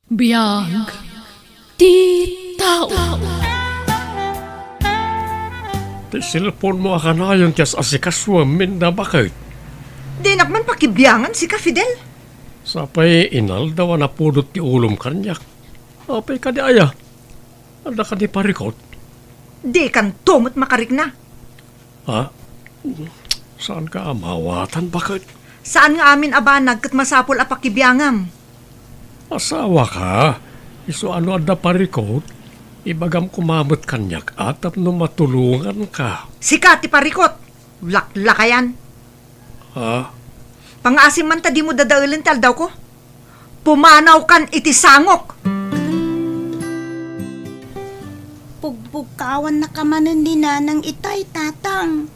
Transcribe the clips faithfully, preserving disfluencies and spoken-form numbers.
Biag ti tao. Ti cellphone mo a kanayon ti as-asikasuem, Minda, baket? Dinak man pakibiangan sika, Fidel. Sapay inaldaw a napudot ti ulom kaniak. Apay kadi aya? Adda kadi parikut? Dikanto met makarikna. Ha? Saanka a maawatan, baket? Saan nga amin a banag ket masapul a pakibiangam. Asawaka, isu a no adda parikut, ibagam koma met kaniak a tapno matulonganka. Sika ti parikut! Laklakayan! Ha? Pangaasim man ta dimo dadaelen ti aldawko. Pumanawkan iti sangok! Pugbugkawannaka manen ni Nanang itay, Tatang.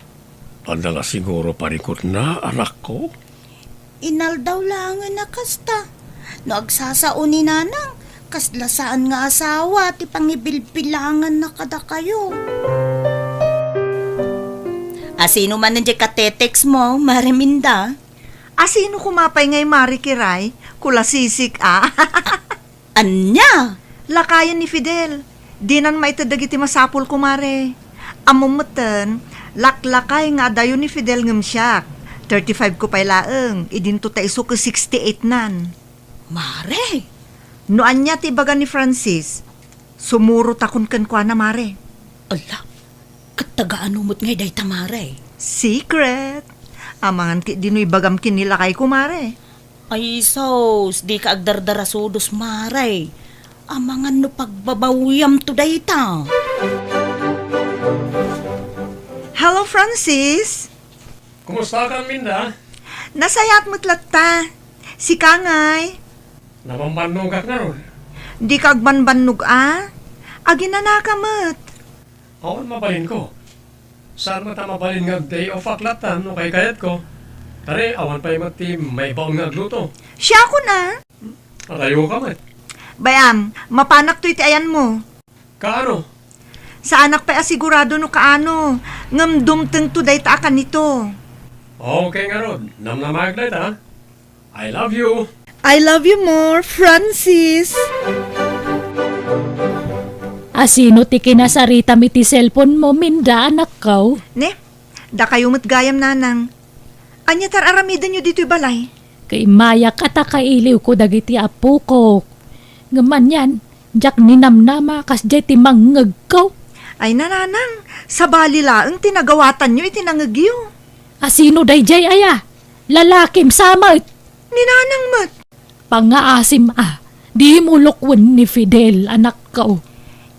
Adda la siguro parikutna, anakko? Inaldaw laengen a kasta. No agsasao ni Nanang, kasla saan nga asawa ti pangibilbilanganna kadakayo. Asino manen diay katetext mo, Mare Minda? Asino koma pay ngay, Mare Kiray? Kulasisik a. Ania? Lakayen ni Fidel. Dinan maited dagiti masapul, kumare. Ammom metten, laklakay nga adayo ni Fidel ngem siak. Thirty-five ko pay laeng, idinto ta isu ket sixty-eight nan. Mare! No ania ti ibaga ni Francis, sumurotakon kenkuana, Mare. Ala, ket taga ano met ngay dayta, Mare? Secret. Amangan ketdi no ibagam ken ni lakayko, Mare. Ay sus, dika agdardarasudos, Mare. Amangan no pagbabawiamto dayta. Hello, Francis. Kumustakan, Minda? Nasayaat met latta. Sika ngay? Nabambannogak ngarud. Dika agbanbannog a? Aginanaka met. Awan mabalinko. Saan met a mabalin nga ag-day off-ak latta no kaykayatko. Kari, awan pay met ti maibaon nga agluto. Siakon a? Adayoka met. Bay-am, mapanak toy ti ayanmo. Kaano? Saanak pay a sigurado no kaano, ngem dumtengto dayta a kanito. Okay ngarud, namnamaek dayta. I love you. I love you more, Francis. Asino ti kinasaritam iti cellphone mo, Minda, anakko? Ne, dakayo met gayam, Nanang. Ania ti ar-aramidenyo ditoy balay? Kaimayak a ta kailiwko dagiti appokok. Ngem anian, diak ninamnama kasdiay ti mangngegko. Ay, Nanang, sabali laeng ti nagawatanyo iti nangngegyo. Asino daydiay aya? Lalakim sa met. Ni Nanang met. Pangngaasim a, dimo lukwen ni Fidel, anakko.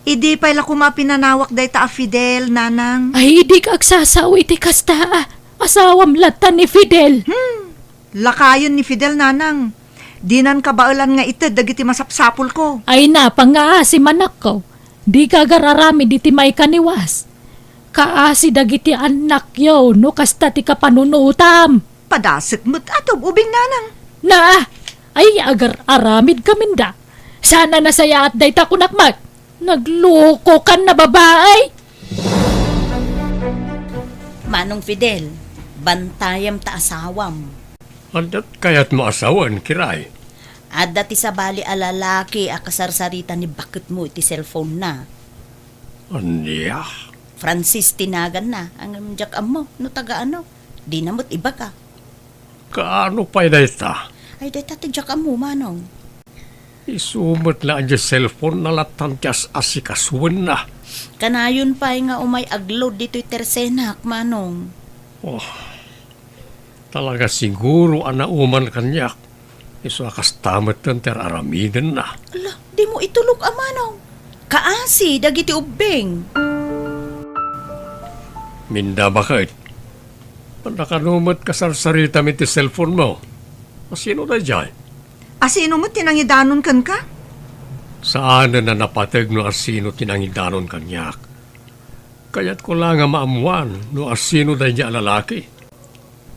Idi pay la koma pinanawak dayta a Fidel, Nanang? Ay, dika agsasao iti kasta a. Asawam latta ni Fidel. Hmm. Lakayen ni Fidel, Nanang. Dinan kabaelan nga ited dagiti masapsapulko. Ay na, pangngaasim, anakko. Dika agar-aramid iti maikaniwas. Kaasi dagiti annakyo no kasta ti kapanunotam. Padasek met a tub-ubing, Nanang. Naa, ay agar-aramidka, Minda. Saan a nasayaat dayta, kunak met. Naglokokan a babai. Manong Fidel, bantayam ta asawam. Adda kayatmo a sawen, Kiray? Adda ti sabali a lalaki a kasarsarita ni baketmo iti cellphone-na. Ania? Francis ti naganna, ngem diak ammo no taga ano. Dina met ibaga. Kaano pay dayta? Ay, dayta ti diak ammo, Manong. Isu met la a diay cellphone-na lattan ti as-asikasuenna. Kanayon pay nga umay agload ditoy tersenak, Manong. Oh, talaga siguro a nauman kaniak. Isu a kasta metten ti ar-aramidenna. Ala, dimo itulok a, Manong. Kaasi dagiti ubbing. Minda, baket? Adda kano met kasarsaritam iti cellphone-mo? Asino daydiay? Asino met ti nangidanon kenka? Saanen a napateg no asino ti nangidanon kaniak. Kayatko la nga maammuan no asino daydiay a lalaki.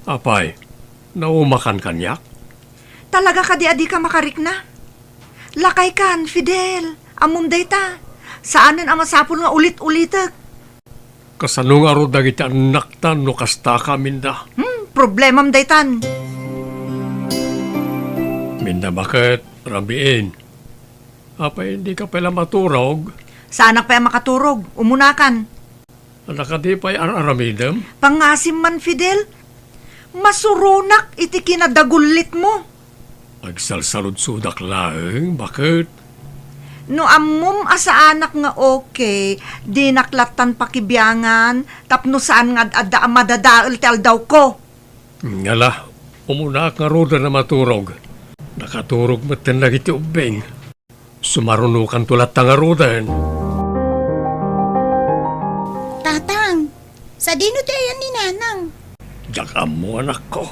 Apay, naumakan kaniak? Talaga kadi a dika makarikna? Lakaykan, Fidel, ammom dayta. Saanen a masapul nga ulit-ulitek. Kasano ngarud dagiti annaktan no kastaka, Minda? Hmm, problemam daytan. Minda, baket, rabiin. Apay, dika pay la maturog? Saanak pay a makaturog. Umunakan. Ania kadi pay ar-aramidem? Pangasim man, Fidel. Masuronak iti kinadagullitmo. Agsalsaludsodak laeng, baket. No ammom a saanak nga okay, dinak lattan pakibiangan tapno saan nga ad-adda a madadael ti aldawko. Ngala, umunaak ngaruden a maturog. Nakaturog metten dagiti ubbing. Sumarunokanto latta ngaruden. Tatang, sadino ti ayan ni Nanang? Diak ammo, anakko.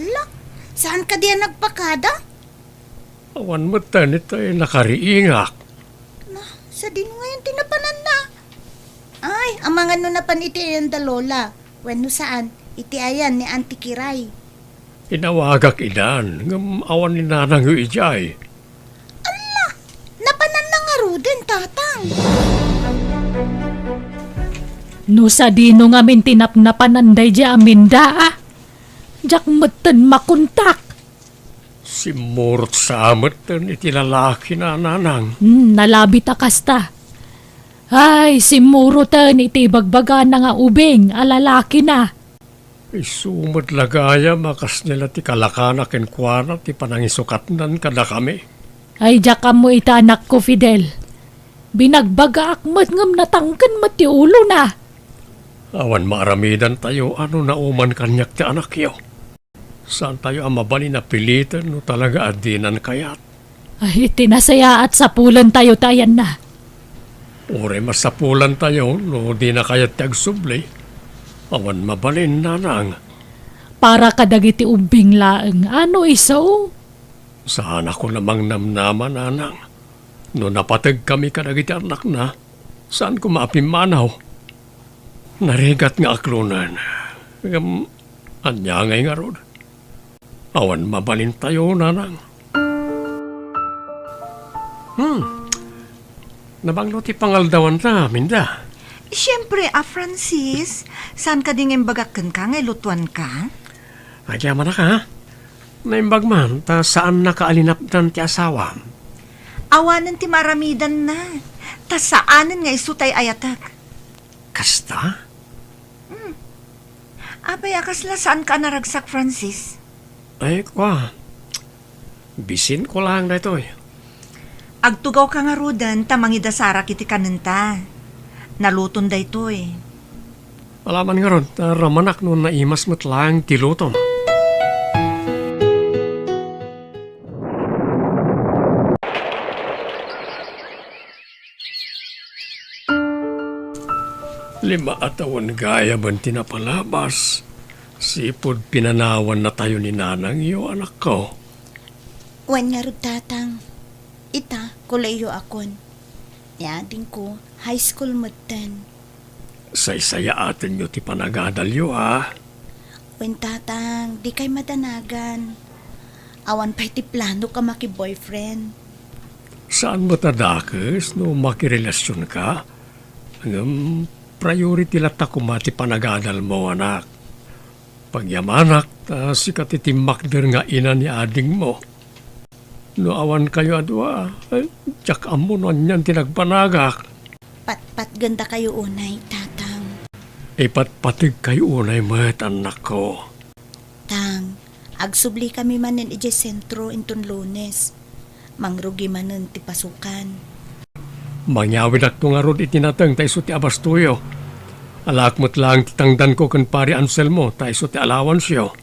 Ala, saan kadi a nagpakada? Awan metten iti nakariingak. Na, sadino ngayon ti napananna? Ay, amangan no napan iti ayan da Lola. Wenno saan, iti ayan ni Auntie Kiray. Inawagak idan, ngem awan ni Nanangyo idiay. Ala, napananna ngaruden, Tatang. No sadino ngamin ti napnapanan daydi aminda, a? Diak metten makontak. Simmurot sa metten iti lalakina, Nanang. Hmm, nalabit a kasta. Ay, simmuroten iti ibagbagana nga ubing a lalakina. Isu met la gayam a kasdiay la ti kalakana kenkuana ti panangisukatnan kadakami. Ay, diak ammo ita, anakko, Fidel. Binagbagaak met ngem natangken met ti ulona. Awan maaramidantayo a no nauman kaniak ti anakyo. Saantayo a mabalin a piliten no talaga a dinan kayat. Ay, iti nasayaat, sapulentayo ti ayanna. Uray masapulantayo no dina kayat ti agsubli. Awan mabalin, Nanang. Para kadagiti ubbing laeng, ano isu? Saanakon a mangnamnama, Nanang. No napategkami kadagiti annakna, saan koma a pimmanaw. Narigat nga aklonen. Ngem, ania ngay ngarud? Awan mabalintayo, Nanang. Hmm. Nabanglo ti pangaldawanta, Minda. Siempre, a Francis, saan kadi nga imbagak kenka nga ilutuanka? Agyamanak, a? Naimbag man, ta saannaka a linapdan ti asawam. Awanen ti maaramidanna, ta saanen nga isu tay ayatek. Kasta? Hmm. Apay a kasla saanka a naragsak, Francis? Ay, kua. Bisinko laeng daytoy. Agtugawka ngaruden ta mangidasarak iti kanenta. Naluton daytoy. Alaman ngarud, ta ramanak no naimas met laeng ti lutom. Lima a tawen gayamen ti napalabas, sipud pinanawannatayo ni nanangyo, anakko. Wen ngarud, Tatang. Ita, kolehiyoakon. Ni adingko, high school metten. Saysayaatenyo ti panagadalyo, a? Wen, Tatang, dikay madanagan. Awan pay ti planok a maki-boyfriend. Saan met a dakes no makirelasionka? Ngem priority latta koma ti panagadalmo, anak. Pagyamanak, ta sika ti timmakder nga ina ni adingmo. No awankayo a dua, ay, diak ammo no anian ti nagbanagak. Patpatgendakayo unay, Tatang. Ipatpategkayo unay met, annakko. Tang, agsublikami manen idiay sentro inton Lunes. Mangrugi manen ti pasukan. Mangyawidakto ngarud iti nateng ta isu ti abastoyo. Alaak met laeng ti tangdanko ken Pari Anselmo ta isu ti allowanceo.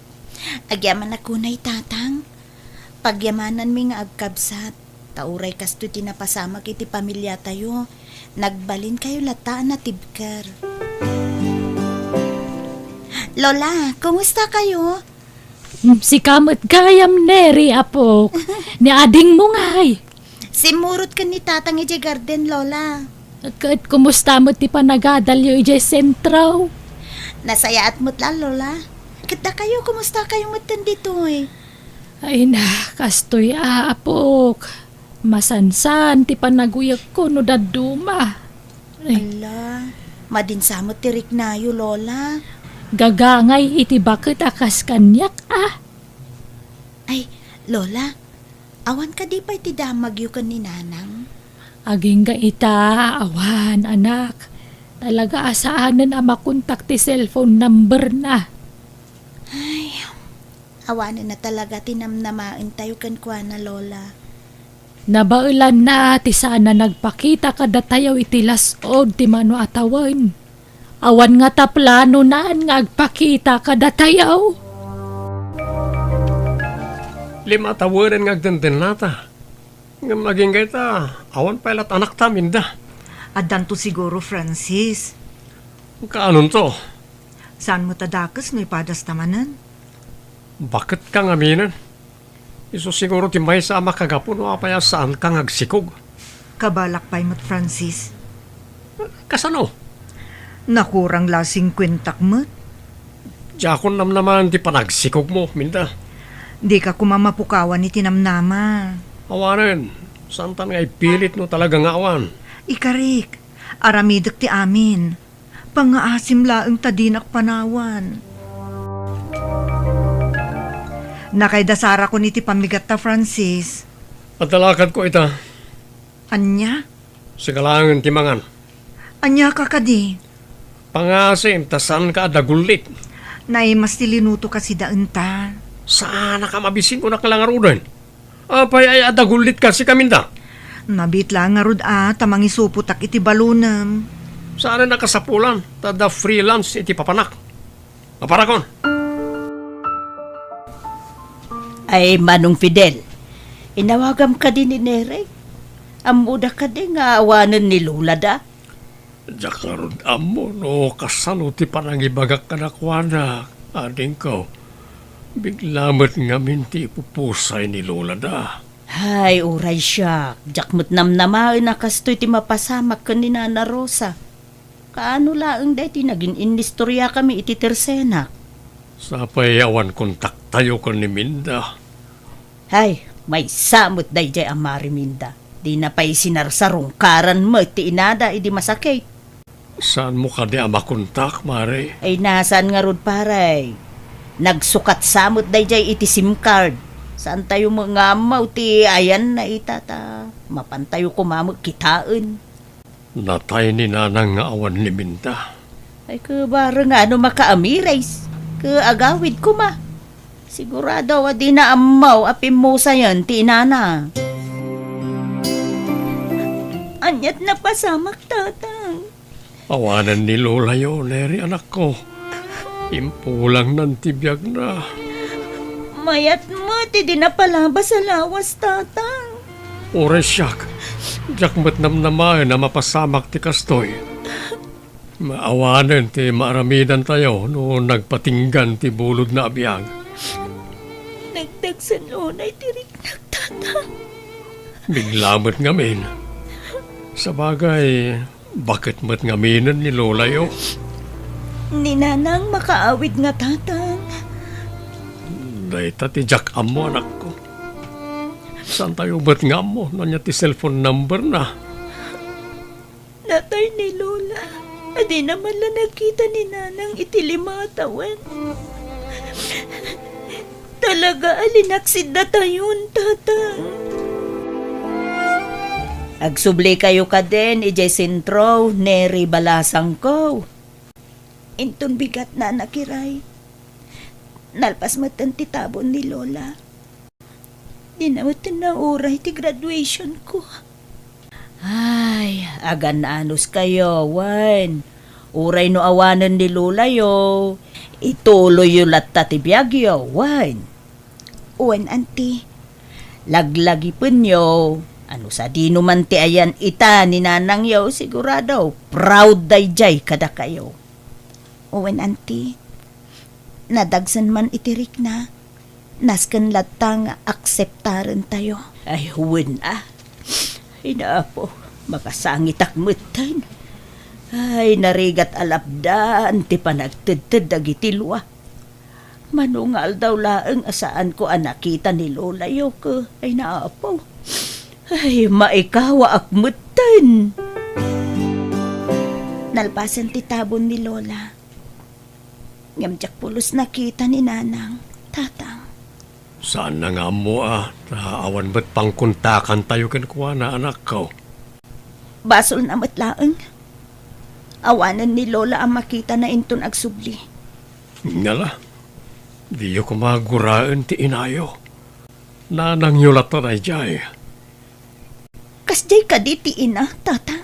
Agyamanak unay, Tatang. Pagyamananmi nga agkabsat, ta uray kastoy ti napasamak iti pamiliatayo, nagbalinkayo latta a natibker. Lola, kumusta kayo? Mm, sika met gayam, Neri, apok. Ni adingmo ngay? Simmurot ken ni Tatang idiay garden, Lola. Ket kumusta met ti panagadalyo idiay sentro? Nasayaat met la, Lola. Ket dakayo, kumusta kayo metten ditoy? Ay na, kastoy, apok. Masansan ti panaguyegko no dadduma. Ay. Ala, madinsa met ti riknayo, Lola. Gagangay iti baket a kas kaniak, a. Ay, Lola, Awan kadi pay ti damagyo ken ni Nanang? Agingga ita, awan, anak. Talaga a saanen a makontak ti cellphone number-na. Ay, awanen na talaga ti namnamaentayo kenkuana, Lola. Nabaelanna ti saan a nagpakita kadatayo iti las-ud ti mano a tawen. Awan ngata planonan nga agpakita kadatayo. Lima a tawenen nga agdendennata. Ngem agingga ita, awan pay lat anakta, Minda. Addanto siguro, Francis. Kaanonto? Saan met a dakes no ipadasta manen? Baketka ngaminen. Isu siguro ti maysa a makagapu no apay a saanka nga agsikog. Kabalak pay met, Francis. Kasano? Nakurang la singkuentak met. Diakon namnamaen ti panagsikogmo, Minda. Dika koma mapukawan iti namnama. Awanen, saantan nga ipilit no talaga nga awan. Ikarik, aramidek ti amin. Pangngaasim laeng ta dinak panawan. Nakaidasarakon iti pammigatta, Francis. Adda lakadko ita. Ania? Sika laengen ti mangan. Ania ka kadi? Pangngaasim ta saanka a dagullit. Naimas ti linuto kasi daenta. Saanak a mabisin, kunak la ngaruden. Apay aya a dagullit kasi, Minda? Nabiit la ngarud a ta mangisupotak iti balonem. Saan a nakasapulan, ta adda free lunch iti papanak. Aparakon. Ay, Manong Fidel, inawagam kadi ni Neri? Ammoda kadi nga awanen ni Lolada? Diak ngarud ammo no kasano ti panangibagak kadakuada, adingko. Bigla met ngamin ti ipupusay ni Lolada. Hay, uray siak, diak met namnamaen a kastoy ti mapasamak ken ni Nana Rosa. Kaano laeng daytoy nagin-inistoriakami iti tersenak? Sapay awan kontaktayo ken ni Minda. Hay, maysa met daydiay a Mari Minda. Dina pay sinarsarungkaran met ti inada idi masakit. Saanmo kadi a makontak, Mari? Ay, nasaan ngarud, pare? Nagsukat sa met daydiay iti sim card. Saantayo met nga ammo ti ayanna ita ta mapantayo koma met kitaen. Natay ni Nanang nga awan ni Minda. Ay, ket bareng nga no makaamires, ket agawid koma. Sigurado a dina ammo a pimmusayen ti inana. Aniat napasamak, Tatang? Awanen ni Lolayo, Neri, anakko. Impulangnan ti biagna. Mayat met idi napalabas a lawas, Tatang. Uray siak, diak met namnamaen a mapasamak ti kastoy. Awanen ti maaramidantayo no nagpatinggan ti bulodna a biag. Nagdagsen unay ti riknak, Tatang. Bigla met ngamin. Sabagay, baket met ngaminen ni Lolayo. Ni Nanang makaawid nga, Tatang. Dayta ti diak ammo, anakko. Saantayo met nga ammo no ania ti cellphone number na? Natay ni Lola. A dina man la nakita ni Nanang iti lima a tawen. Talaga a linaksid datayon, Tatang. Agsublikayo kadin idiay sentro, Neri, balasangko. Inton bigatna a nakiray, nalpas metten ti tabon ni Lola. Dina metten nauray ti graduation ko. Ay, agan-anos kayo, wen. Uray no awanen ni Lolayo, ituloyyo latta ti biagyo, wen. Wen, Auntie. Laglagipenyo, ano sadino man ti ayan ita ni nanangyo, sigurado, proud daydiay kadakayo. Wen, Auntie. Nadagsen man iti rikna, nasken latta nga akseptarentayo. Ay, wen a. Ay, Apo, makasangitak metten. Ay, narigat a lapdan ti panagtedted dagiti lua. Mano nga aldaw laeng a saanko a nakita ni Lolayo, ke, ay, Apo. Ay, maikawaak metten. Nalpasen ti tabon ni Lola. Ngem diak pulos nakita ni Nanang, Tatang. Saanna nga ammo a, ta awan met pangkontakantayo kenkuana, anakko. Basolna met laeng. Awanen ni Lola a makitana inton agsubli. Ngala, diyo koma guraen ti inayo. Nanangyo latta daydiay. Kasdiay kadi ti ina, Tatang?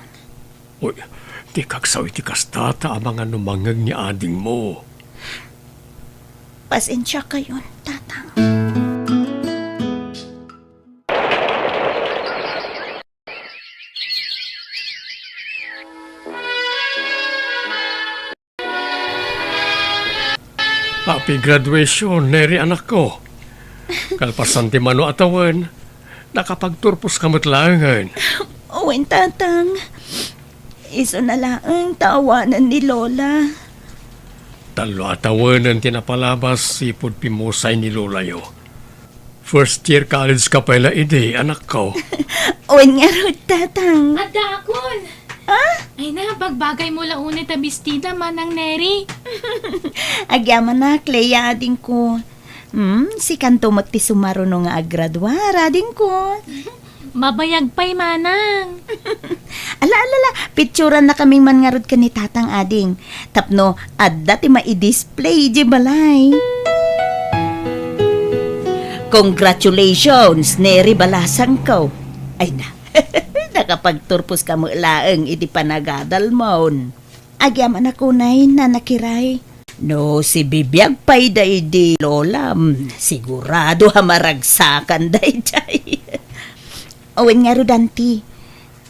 Uy, dika agsaw iti kasta ta amangan no mangngeg ni adingmo. Pasensiakayon, Tatang. Happy graduation, Neri, anakko. Kalpasan ti mano a tawen, nakapagturposka met laengen. Wen, Tatang. Isuna laeng ta awanen ni Lola. Tallo a tawenen ti napalabas, sipud pimmusay ni Lolayo. First year college ka pay la idi, anakko. Wen ngarud, Tatang. Addaakon! Ah? Ay na, bagbagaymo la unay ta bestida, Manang Neri. Agyamanak, Lea, adingko. Hmm, sikanto met ti sumaruno nga aggraduar, adingko. Mabayag pay, Manang. Ala, ala, ala, picturannakaming man ngarud ken ni Tatang, ading. Tapno adda ti maidisplay idiay balay. Congratulations, Neri balasangko. Ay na, nakapagturposka met laeng iti panagadalmon. Agyamanak unay, Nana Kiray. No sibibiag pay daydi Lolam, sigurado a maragsakan daydiay. Wen ngarud, Anti,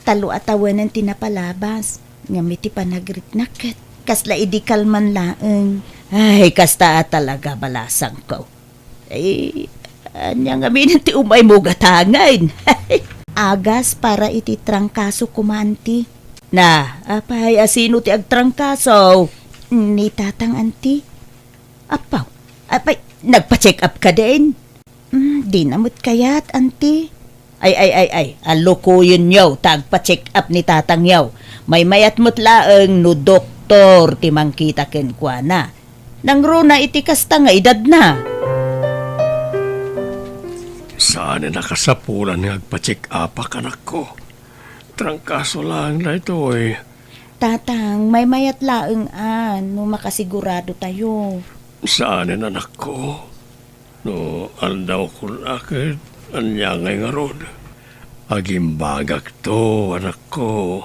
tallo a tawenen ti napalabas, ngem iti panagriknak ket kasla idi kalman laeng. Ay, kasta a talaga, balasangko. Ay, ania ngamin ti umaymo gatangen? Agas para iti trangkaso koma, Anti. Na, apay, asino ti agtrangkaso? Ni Tatang, Anti. Apaw, apay, nagpa-check up ka din? Mm, di na met kayat, Anti. Ay, ay, ay, ay, alukoyenyo ta agpa-check up ni tatangyo. Maymayat met laeng no doktor ti mangkita kenkuana. Nangruna iti kasta nga edadna. Saan a nakasapulan nga agpa-check up, anakko. Trangkaso laeng daytoy. Tatang, maymayat laeng a no makasigurado tayo. Saan, anakko? No aldawko la ket ania ngay ngarud? Agimbagakto, anakko.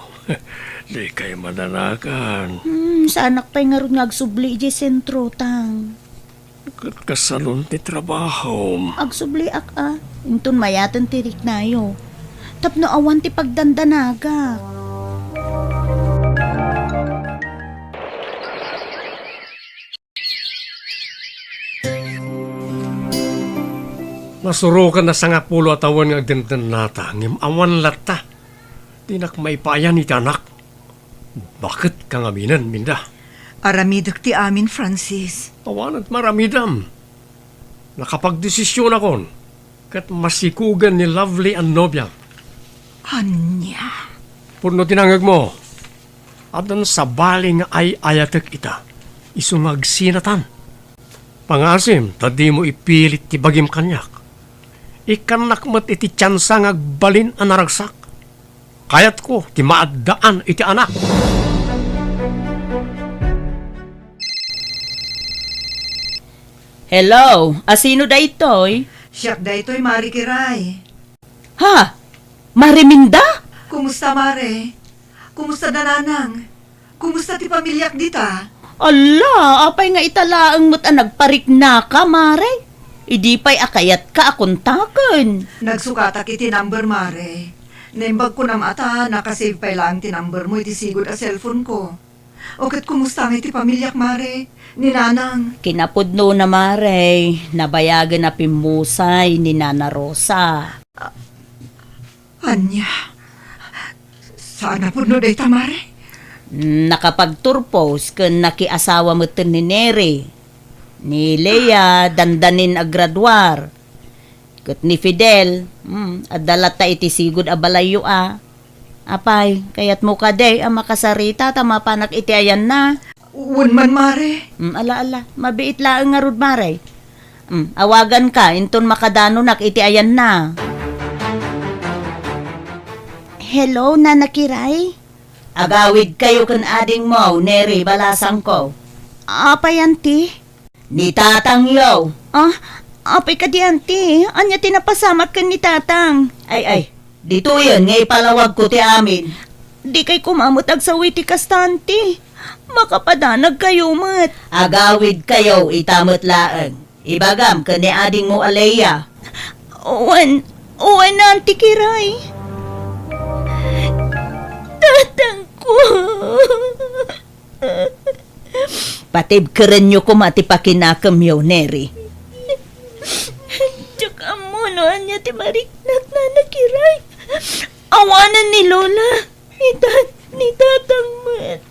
Dikay madanagan. Hmm, saanak pay ngarud nga agsubli idiay sentro, Tang. Ket kasanon ti trabahom? Agsubliak a, inton mayaten ti riknayo. Tapno awan ti pagdandanagak. Nasuroken a sangapulo a tawen nga agdendennata, ngem awan latta. Dinak maipayan iti anak. Baket ka ngaminen, Minda. Aramidek ti amin, Francis. Awanen ti maaramidem. Nakapagdesisionakon, ket masikugen ni Lovely a nobiam. Ania? Pudno ti nangngegmo. Addan sabali nga ay-ayatek ita. Isu nga agsinatan. Pangaasim ta dimo ipilit ti bagim kaniak. Ikkannak met iti tiansa nga agbalin a naragsak. Kayatko ti maaddaan iti anak. Hello, asino daytoy? Siak daytoy, Mare Kiray. Ha? Mare Minda? Kumusta, Mare? Kumusta da Nanang? Kumusta ti pamiliak dita? Alla, apay nga ita laeng met a nagpariknaka, Mare? Idi pay a kayatka a kontaken. Nagsukatak iti number, Mare. Naimbag kunam a ta nakasave pay laeng ti number mo iti sigud a cellphone ko. O ket kumusta ngay ti pamiliak, Mare? Ni Nanang? Kinapudnona, Mare. Nabayagen a pimmusay ni Nana Rosa. Ania? Saan a pudno dayta, Mare? Nakapagturpos ken nakiasawa metten ni Neri. Ni Lea, dandanin agraduar. Ket ni Fidel, hmm, adda latta iti sigud a balayyo a. Apay, kayatmo kadi a makasarita ta mapanak iti ayanna? Wen man, Mare. Hmm, ala, ala, mabiit laeng ngarud, Mare. Hmm, awaganka, inton makadanonak iti ayanna. Hello, Nana Kiray? Agawidkayo ken adingmo, Neri, balasangko. Apay, anti? Ni tatangyo. Ah, apay kadi, anti? Ania ti napasamak ken ni tatang? Ay, ay, ditoyen nga ipalawagko ti amin. Dikay koma met agsaw iti kasta, anti. Makapadanagkayo met. Agawidkayo ita met laeng. Ibagam ken ni adingmo a Leia. Wen, wen, Anti Kiray. Tatangko. Patibkerenyo koma ti pakinakemyo, Neri. Diak ammo no ania ti mariknak, Nana Kiray. Awanen ni Lola. Ni tat-, ni tatang met.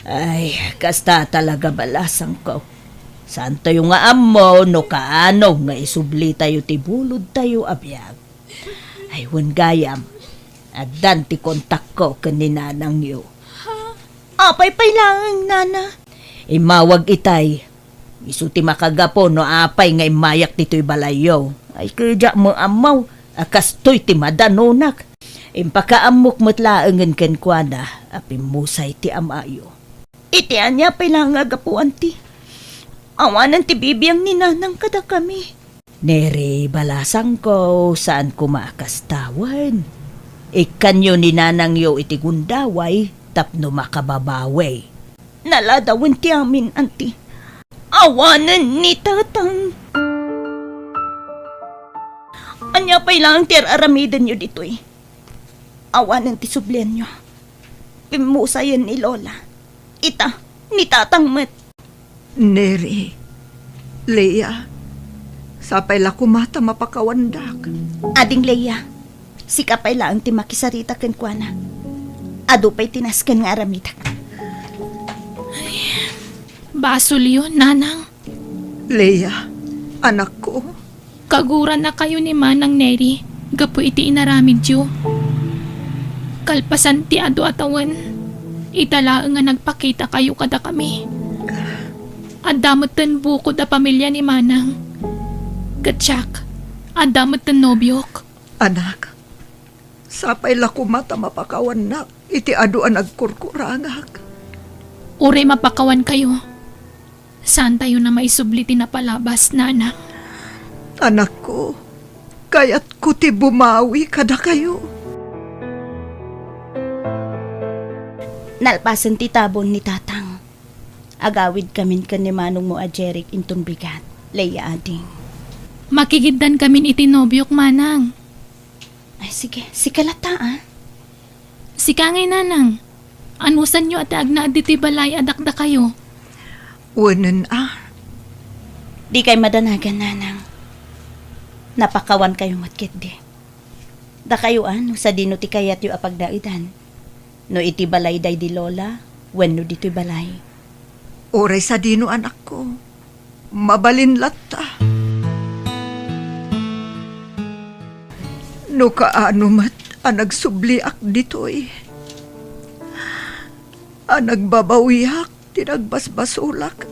Ay, kasta talaga, balasangko. Saantayo nga ammo no kaano nga isublitayo ti bulodtayo a biag. Ay, wen gayam, addan ti kontakko ken ni nanangyo. Apay pay laeng, Nana? Immawag itay. Isu ti makagapu no apay nga immayak ditoy balayyo. Ay, kadiak met ammo a kastoy ti madanonak. Impakaammok met laengen kenkuana a pimmusay ti amayo. Iti ania pay laeng a gapu, anti? Awanen ti bibiang ni nanang kadakami. Neri, balasangko, saan koma a kasta wen. Ikkanyo ni nanangyo iti gundaway tapno makababawi. Naladawen ti amin, anti. Awanen ni tatang. Ania pay laeng ti ar-aramidenyo ditoy? Awanen ti sublianyo. Pimmusayen ni Lola. Ita, ni tatang met. Neri, Leia, sapay la koma ta mapakawandak. Ading Leia, sika pay laeng ti makisarita kenkuana. Adu pay ti nasken nga aramidek. Basolyo, Nanang. Leia, anakko. Kagurannakayo ni Manang Neri gapu iti inaramidyo. Kalpasan ti adu a tawen, ita laeng nga nagpakitakayo kadakami. Adda metten bukod a pamilia ni Manang. Ket siak, adda metten nobiok. Anak, sapay la koma ta mapakawannak iti adu a nagkurkurangak. Uray mapakawankayo, saantayon a maisubli ti napalabas, Nanang. Anakko, kayatko ti bumawi kadakayo. Nalpasen ti tabon ni Tatang, agawidkamin ken ni manongmo a Jeric inton bigat, Leia ading. Makigiddankamin iti nobiok, Manang. Ay, sige. Sika latta, a. Sika ngay, Nanang. Anusanyo a ti agnaed ditoy balay a dakdakayo? Wenen, a. Dikay madanagan, Nanang. Napakawankayo met ketdi. Dakayo, a, no sadino ti kayatyo a pagnaedan. No iti balay daydi Lola, wenno ditoy balay. Uray sadino, anakko. Mabalin latta. No kaano met a nagsubliak ditoy, a nagbabawiak ti nagbasbasolak,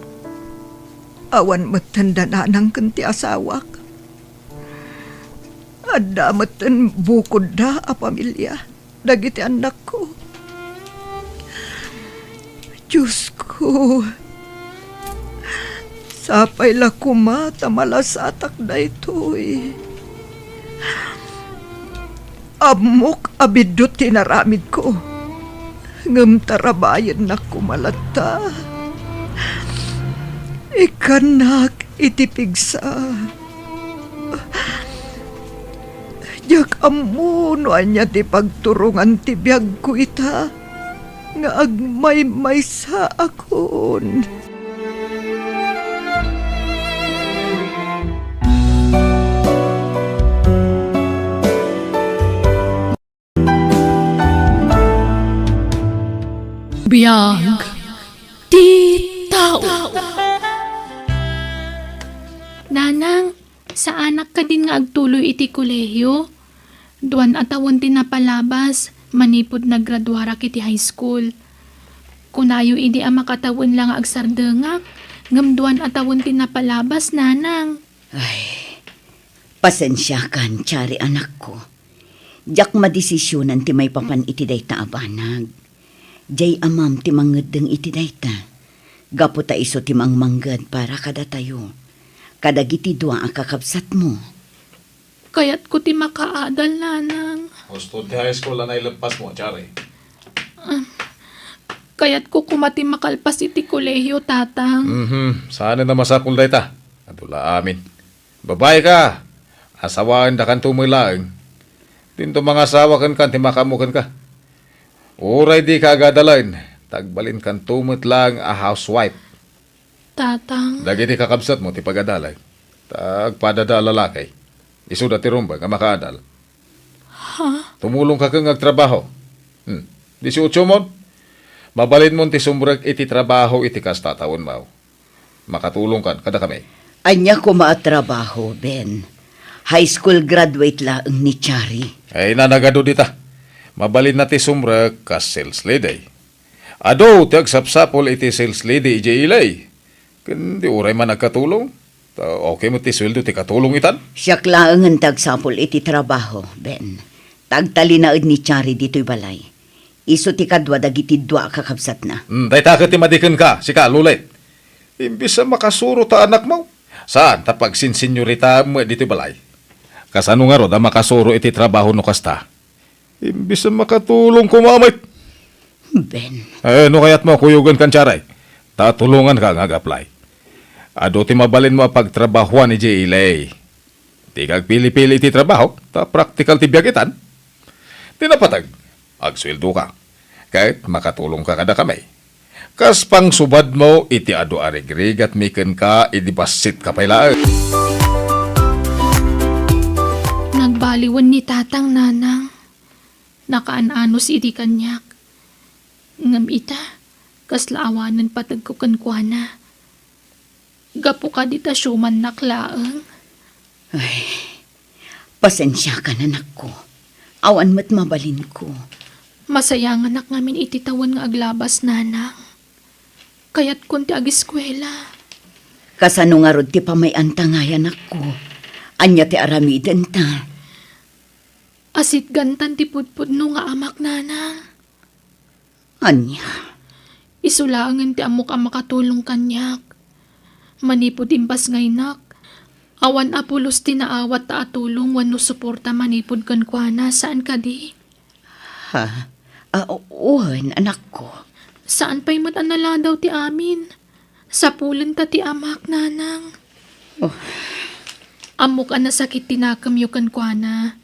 awan metten da Nanang ken ti asawak. Adda metten bukodda a pamilia dagiti annakko. Diosko, sapay la koma ta malasatak daytoy. Ammok a biddut ti inaramidko, ngem tarabayennak koma latta. Ikkannak iti pigsa. Diak ammo no ania ti pagturongan ti biagko ita nga agmaymaysaakon. Biag ti tao. Nanang, saanak kadin nga agtuloy iti kolehiyo? Duan a tawen ti napalabas manipud nagraduarak iti high school. Kunayo idi a makatawen la nga agsardengak, Ngem duan a tawen ti napalabas, nanang. Ay, pasensiakan, Chari, anakko. Diak madesisionan ti maipapan iti dayta a banag. Diay amam ti mangngeddeng iti dayta. Gapu ta isu ti mangmangged para kadatayo, kadagiti dua a kakabsatmo. Kayatko ti makaadal, nanang. Husto ti high school a naileppasmo, Chari. Ah, kayatko koma ti makalpas iti kolehio, tatang. Mhm, saanen a masapul dayta. Adu la amin. Babai ka, asawaendakanto met laeng. Dinto mangasawa kenka ti makaammo kenka. Uray dika agadalen, ta agbalinkanto met laeng a housewife. Tatang. Dagiti kakabsatmo ti pagadalay. Ta agpadada a lalaki. Isuda ti rumbeng a makaadal. Ha? Tumulongka ken nga agtrabaho. Hmm. Disiotso mon? Mabalinmon ti sumrek iti trabaho iti kasta a tawenmo. Makatulongkan kadakami. Ania koma a trabaho, Ben? High school graduate laeng ni Chari. Ay, nanagado dita. Mabalinna ti sumrek kas sales lady. Adu ti agsapsapul iti sales lady idiay ilay. Ken di uray man agkatulong. Ta okay met ti sueldo ti katulong itan. Siak laengen ti agsapul iti trabaho, Ben. Ta agtalinaed ni Chari ditoy balay. Isu ti kadua dagiti dua a kakabsatna. Hmm, dayta ket ti madi kenka, sika, Lulet. Imbes a makasuro ta anakmo, saan ta pagsinsinyorita met ditoy balay. Kasano ngarud a makasuro iti trabaho no kasta? Imbes a makatulong koma met. Ben. Eh, no kayatmo, kuyogen kan Charay. Ta tulonganka nga ag-apply. Adu ti mabalinmo a pagtrabahoan idiay ilay. Dika agpili-pili iti trabaho, ta praktikal ti biag itan. Ti napateg, agsueldoka. Ket makatulongka kadakami. Kas pangsubadmo iti adu a rigrigatmi kenka idi bassitka pay laeng. Nagbaliwen ni Tatang, Nanang. Nakaan-anus idi kaniak. Ngem ita, kasla awanen pategko kenkuana. Gapu kadi ta siumannak laeng. Ay, pasensiakan, anakko. Awan met mabalinko. Masayanganak ngamin iti tawen nga aglabas, Nanang. Kayatkon ti agiskuela. Kasano ngarud ti pamay-anta ngay, anakko? Ania ti aramidenta? Asitgantan ti pudpudno nga amak, Nanang. Ania? Isu laengen ti ammok a makatulong kaniak. Manipud imbasngaynak, awan a pulos ti naawat ta a tulong wenno suporta manipud kenkuana, saan kadi? Ha? Ah, wen, anakko. Saan pay met a naladaw ti amin. Sapulenta ti amak, Nanang. Oh. Ammok a nasakit ti nakemyo kenkuana.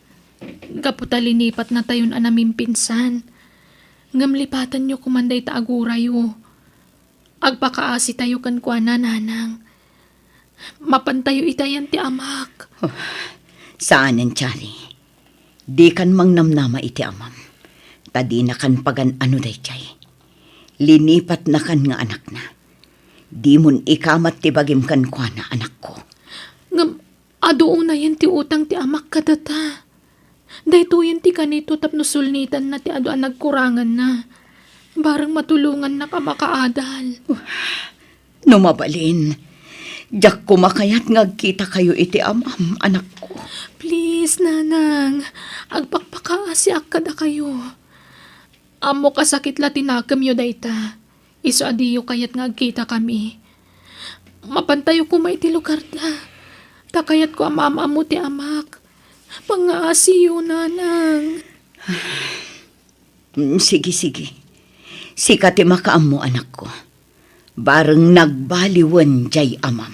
Gapu ta linipatnatayon a namimpinsan. Ngem lipatanyo koman dayta a gurayo. Agpakaasitayo kenkuana, Nanang. Mapantayo itayan ti amak. Oh, saanen, Chari. Dikan mangnamnama iti amam. Ta dinakan pagan-ano daydiay. Linipatnakan nga anakna. Dimon ikamat ti bagim kenkuana, anakko. Ngem, adu unayen ti utang ti amak kadata. Daytoyen ti kanito tapno sulnitanna ti adu a nagkuranganna. Bareng matulongannak a makaadal. No mabalin, diak koma kayat nga agkitakayo iti amam, anakko. Please, Nanang. Agpakpakaasiak kadakayo. Ammok a sakit la ti nakemyo dayta. Isu a diyo kayat nga agkitakami. Mapantayo koma iti lugarda. Ta kayatko a maam-ammo ti amak. Pangngaasiyo, Nanang. Mm, sige, sige. Sika ti makaammo, anakko. Bareng nagbaliwen jay amam.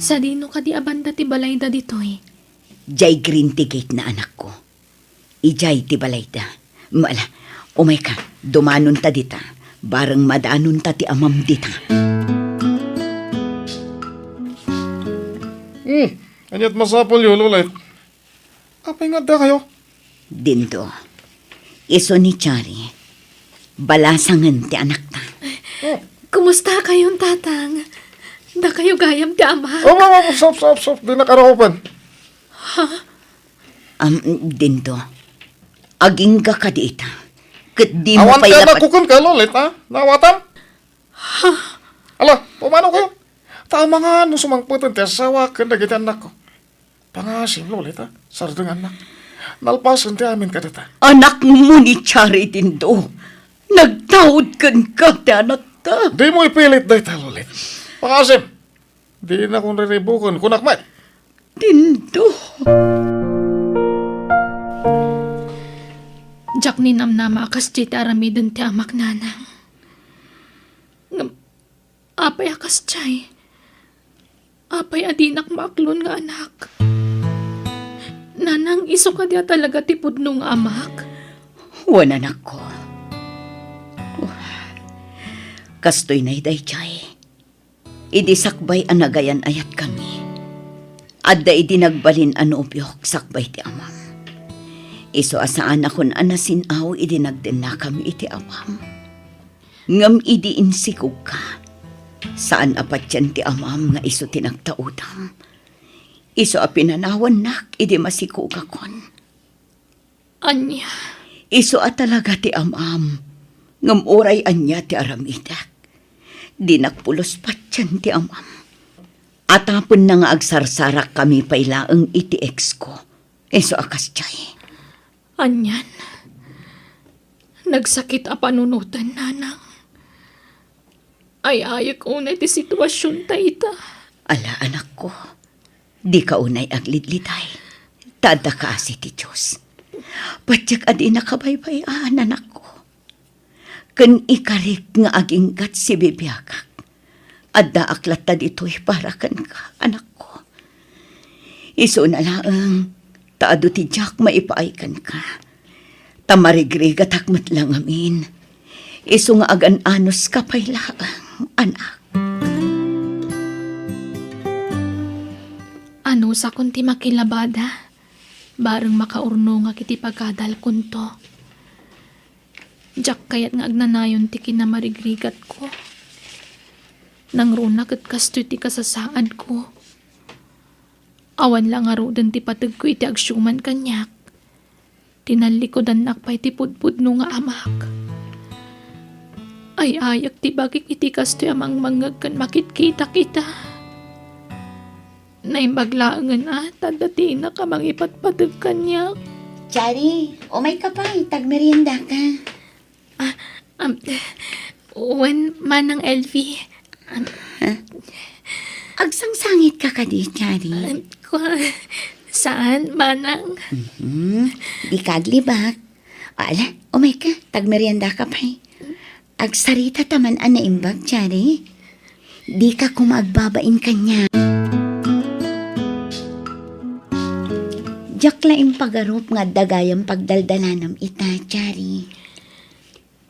Sadino kadi a banda ti balayda ditoy? Jay green ti gate na, anakko. Ijay ti balayda. Mala, umayka, dumanonta dita. Bareng madanonta ti amam dita. Hmm, aniat masapulyo, Lulet? Apay nga adda kayo? Dindo. Isu ni Chari. Balasangen ti anakta. Oh. Kumusta kayon, Tatang? Dakayo gayam ti ama? Oh, oh, oh, stop, stop, stop. Di nakaraopan. Ha? Am, Dindo. Agingga kadi ita. Ket dimo Awan pay ka napat- nakukunka, Lolit, ha? Naawatam? Ala, pumano kayo? Ta amangan no sumangpeten ti asawa ken dagiti annakko. Pangaasim, Lolit, ha? Sardengannak. Nalpasen ti amin kadata. Anakmo ni Charity, Dindo. Nagtaud kenka ti anakta. Dimo ipilit dayta, Lolit. Pangaasim. Dinakon riribuken, kunak met. Dindo. Diak ninamnama a kasdiay ti aramiden ti amak, Nanang. Ngem, apay a kasdiay? Apay a dinak maaklon nga anak? Nanang, isu kadi a talaga ti pudno nga amak? Wen, anakko. Kastoy nay daydiay. Idi sakbay a nagayan-ayatkami, adda idi nagbalin a nobiok sakbay ti amam. Isu a saanakon a nasin-aw idi nagdennakami iti amam. Ngem idi insikogka, saan a patien ti amam nga isu ti nagtaudam. Isu a pinanawannak idi masikogakon. Ania? Isu a talaga ti amam, ngem uray ania ti aramidek, dinak pulos patien ti amam. Atapenna nga agsarsarakkami pay laeng iti exko. Isu a kasdiay. Anian? Nagsakit a panunoten, Nanang. Ay-ayek unay ti situasionta ita. Ala, anakko, dika unay aglidliday, ta adda kaasi ti Dios. Patiek a dinaka baybay-an, anakko. Ken ikarik nga aginggat sibibiagak, addaak latta ditoy para kenka, anakko. Isuna laeng ta adu ti diak maipaay kenka, ta marigrigatak met la ngamin. Isu nga agan-anuska pay laeng, anak. Anusakon ti makilabada, bareng makaurnongak iti pagadalkonto. Diak kayat nga agnanayon ti kinamarigrigatko. Nangruna ket kastoy ti kasasaadko. Awan la ngaruden ti pategko iti agsiuman kaniak. Tinallikudannak pay ti pudpudno nga amak. Ay-ayek ti bagik iti kastoy a mangmangngeg ken makitkitak ita. Naimbag laengen a, ta adda ti inak a mangipatpateg kaniak. Chari, umayka pay, ta agmeriendaka. Ah, um, wen, Manang Elvi. Um, Ha? Agsangsangitka kadi, Chari? Um, kwa-, saan, Manang? Mhm. Dika aglibak. Ala, umayka, ta agmeriendaka pay. Agsarita ta man a naimbag, Chari. Dika koma agbabain kaniak. Diak la impagarup nga adda gayam pagdaldalanam ita, Chari.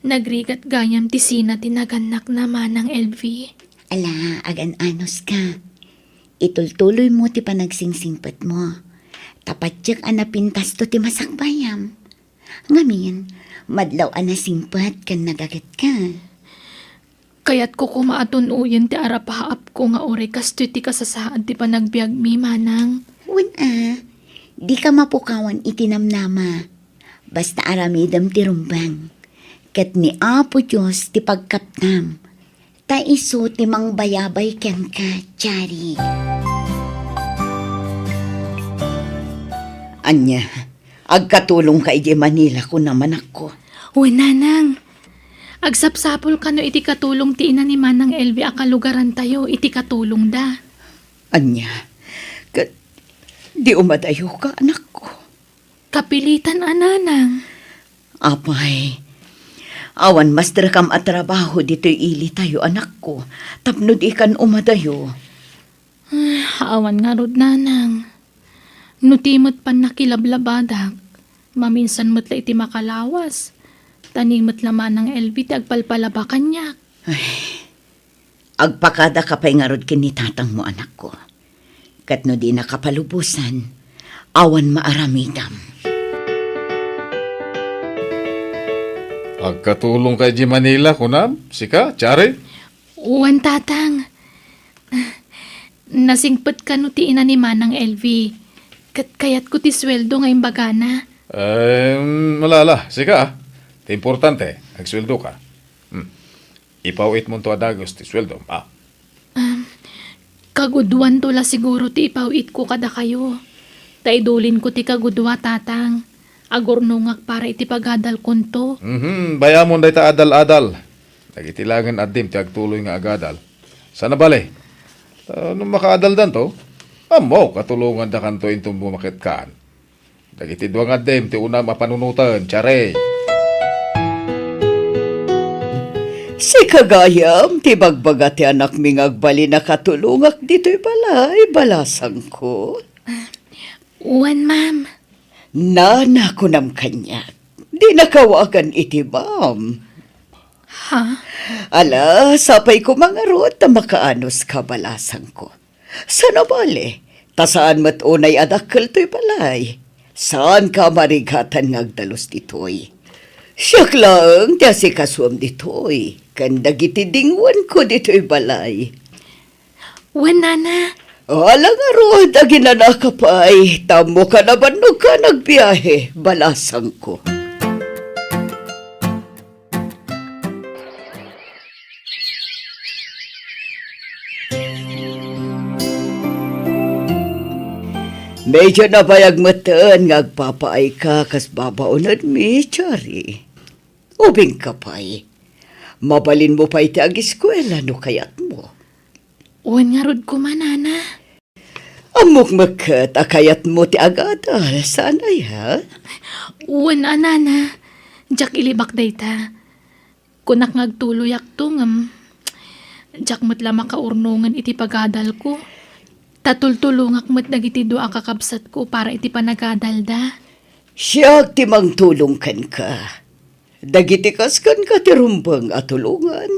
Nagrigat gayam ti sina ti nagannakna, Manang Elvi. Ala, agan-anuska. Itultuloymo ti panagsingsingpetmo. Ta patiek a napintasto ti masakbayam. Ngamin, madlaw a nasingpet ken nagagetka. Kayatko koma a tun-oyen ti arapaapko nga uray kastoy ti kasasaad ti panagbiagmi, Manang. Wen a, dika mapukawan iti namnama. Basta aramidem ti rumbeng. Ket ni Apo Dios ti pagkapnam. Ta isu ti mangbayabay kenka, Chari. Ania, agkatulongka idiay Manila, kunam, anakko? Wen, Nanang. Agsapsapul kano iti katulong ti ina ni Manang Elvi a kalugarantayo iti katulongda. Ania, ket di umadayoka, anakko? Kapilitan a, Nanang. Apay, awan masdrekam a trabaho ditoy ilitayo, anakko, tapno dikan umadayo. Ah, awan ngarud, Nanang. No ti met pannakilablabadak, maminsan met la iti makalawas, ta ni met la Manang Elvi ti agpalpalaba kaniak. Ay, agpakadaka pay ngarud ken ni tatangmo, anakko. Ket no dinaka palubosan, awan maaramidam. Agkatulongka idiay Manila, kunam? Sika, Chari? Wen, Tatang. Nasingpet kano ti ina ni Manang Elvi. Ket kayatko ti sueldo nga imbagana. Em, ala, ala, sika, ah. Ti importante, agsueldoka. Hmm. Ipaw-itmonto a dagus ti sueldom, a. Um, kagudoanto la siguro ti ipaw-itko kadakayo. Ta idulinko ti kagudoa, Tatang. Agurnongak para iti pagadalkonto. Mhm, bayamon dayta adal-adal. Dagiti laengen addim ti agtuloy nga agadal. Saan a bale? Ta no makaadaldanto, ammok a tulongandakanto inton bumaketkan. Dagiti dua nga addim ti unam a panunoten, Chari. Sika gayam ti bagbaga ti anakmi nga agbalin a katulongak ditoy balay, balasangko. Wen, ma'am. Nana, kunam kaniak. Dinak awagan iti ma'am. Ha? Ala, sapay koma ngarud ta makaanus ka, balasangko. Saan a bale, ta saan met unay a dakkel toy balay. Saanka a marigatan nga agdalus ditoy. Siak laeng ti asikasuem ditoy, ken dagiti dinguanko ditoy balay. Wen, nana. Ala ngarud, aginanaka pay, ta ammok a nabannogka a nagbiahe, balasangko. Medyo nabayag metten nga agpapaayka kas babaonenmi, Chari. Ubingka pay. Mabalinmo pay ti agiskuela no kayatmo. Wen ngarud koma, nana. Ammok met ket a kayatmo ti agadal, saan aya? Wen a, nana. Diak ilibak dayta. Kunak nga agtuloyakto ngem diak met la makaurnongen iti pagadalko. Ta tultulongak met dagiti dua a kakabsatko para iti panagadalda. Siak ti mangtulong kenka. Dagiti kas kenka ti rumbeng a tulongan,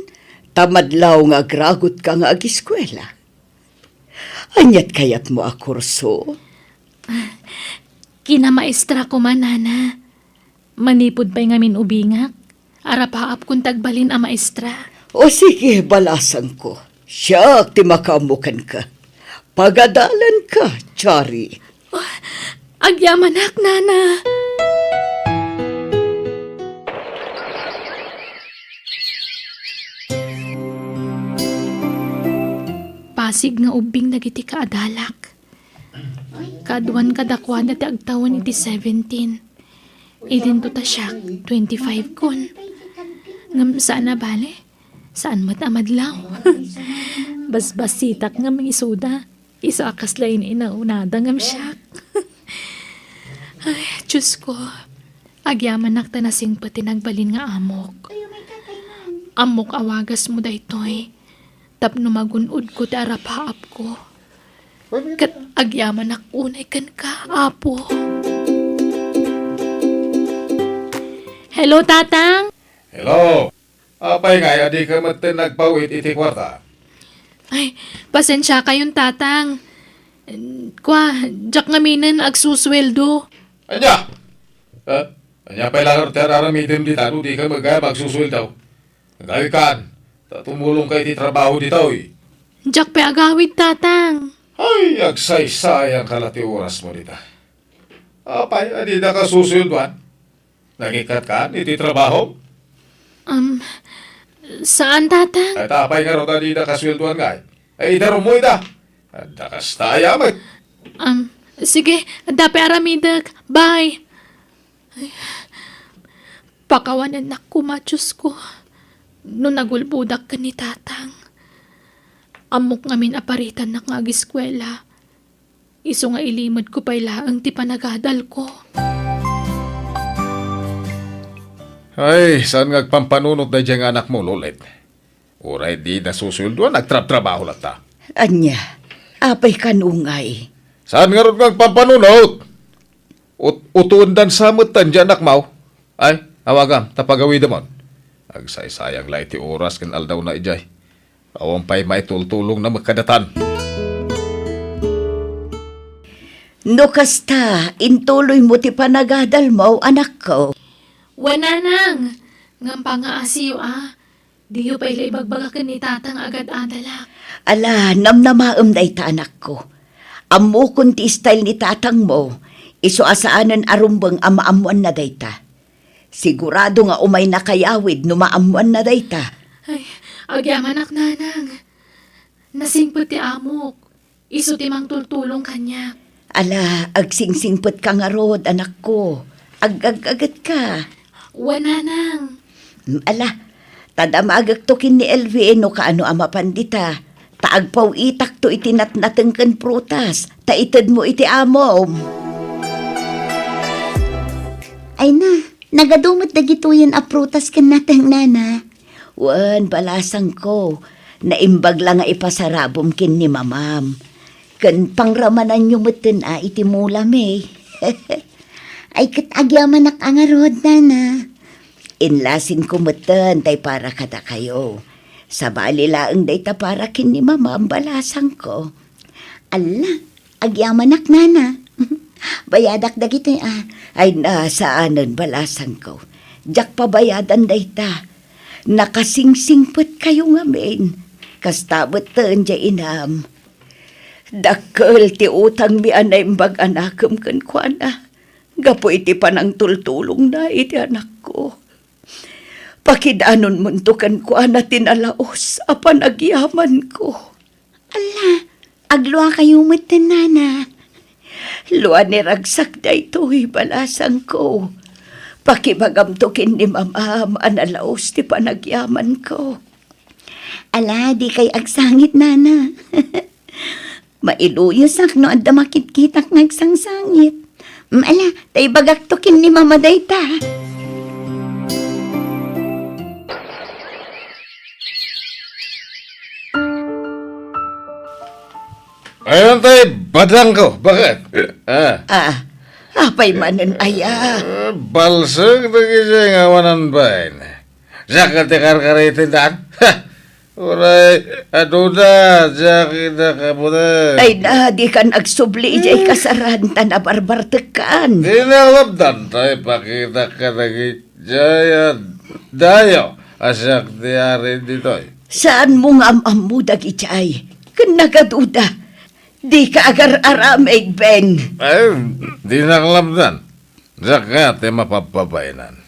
ta madlaw nga agragutka nga agiskuela. Aniat kayatmo a kurso? Kinamaestra koma, nana. Manipud pay ngamin ubingak, arapaapkon ti agbalin a maestra. O sige, balasangko. Siak ti makaammo kenka. Pagadalanka, Chari. Oh, agyamanak, nana. Pasig nga ubbing dagiti kaadalak. Kaduan kadakuada ti agtawen iti seventeen. Idinto ta siak, twenty-five kon. Ngem saan a bale, saan met a madlaw. Basbasitak ngem isuda. Isu a kasla in-inaunada ngem siak. Ay, Diyos ko. Agyamanak ta nasingpet ti nagbalin nga amok. Ammok a wagasmo daytoy. Tapno magun-odko ti arapaapko. Ket agyamanak unay kenka, Apo. Hello, Tatang. Hello. Apay ngay a dika metten nagpaw-it iti kuarta? Ay, pasensiakayon, Tatang. Kua, diak ngaminen agsusueldo. Ania? Eh, ania pay laeng ti ar-aramidem dita no dika met gayam agsusueldo? Agawidkan, ta tumulongka iti trabaho ditoy. Diak pay agawid, Tatang. Ay, agsaysayanka la ti orasmo dita. Apay a didaka susueldoan? Nangikatkan iti trabaho? Um, saan, Tatang. Ay, ta apay ngarud a didaka sueldoan ngay? Ay, idarummo ida. Adda kasta aya met. Um, sige, adda pay aramidek. Bye. Ay, pakawanennak koma, Diyos ko. No nagulbodak ken ni Tatang. Ammok ngamin a paritannak nga agiskuela. Isu nga ilimedko pay laeng ti panagadalko. Ay, saan nga agpampanunot daydiay nga anakmo, Lolet? Uray dida susueldoan, agtrabtrabaho latta. Ania? Apay kan ungay? Saan ngarud nga agpampanunot? Ut-, utuendan sa metten diay anakmo? Ay, awagam, ta pagawidemon. Agsaysayang la iti oras ken aldawna idiay. Awan pay maitultulongna met kadatan. No kasta, intuloymo ti panagadalmo, anakko. Wen, nanang, ngem pangngaasiyo a, diyo pay la ibagbaga ken ni Tatang nga agad-adalak. Ala, namnamaem dayta, anakko. Ammokon ti style ni Tatangmo, isu a saanen a rumbeng a maammoanna dayta. Sigurado nga umay nakayawid no maammoanna dayta. Ay, agyamanak, nanang. Nasingpet ti amok. Isu ti mangtultulong kaniak. Ala, agsingsingpet ka ngarud, anakko. Ag-, ag-, agaggaget ka. Wen, nanang. Mm, ala, ta damagekto ken ni Elvin no kaano a mapan dita. Ta agpaw-itakto iti natnateng ken prutas, ta itedmo iti amom. Ay na, nagadu met dagitoyen a prutas ken nateng, nana. Wen, balasangko, naimbag la nga ipasarabom ken ni mamam. Ken pangramananyo metten a iti mula, May. Ay, ket agyamanak a ngarud, nana. Inlasinko metten tay para kadakayo. Sabali laeng dayta para ken ni mamam, balasangko. Alla, agyamanak, nana. Bayadak dagitoy, a. Ay, na, saanen, balasangko. Diak pabayadan dayta. Nakasingsingpetkayo ngamin. Kasta metten diay inam. Dakkel ti utangmi a naimbag a nakem kenkuana gapu iti panangtultulongna iti anakko. Pakidanonmonto kenkuana ti nalaus a panagyamanko. Alla, agluakayo metten, nana. Lua ni ragsak daytoy, balasangko. Pakibagamto ken ni mamam a nalaus ti panagyamanko. Ala, dikay agsangit, nana. Mailuyosak no adda makitkitak nga agsangsangit. Mm, ala, ta ibagakto ken ni mama dayta. Ayan tay badangko, bakit? Ah. Ah, apay manen aya? Ah, balsek dagiti nga awanan bain. Saka ti karkariten daan? Ha! Uray, adu da, diak ida kabuda. Ay na, dikan agsubli idiay kasaran, ta nabarbartekkan. Di na lapdan, tay pakitak kadagiti Jay, dayo, a siak ti ari ditoy. Saanmo nga am-ammo dagiti ay? Ken nagaduda. Dika agar-aramid, Ben. Ay, dinak lapdan. Saka ti mapabpabainan.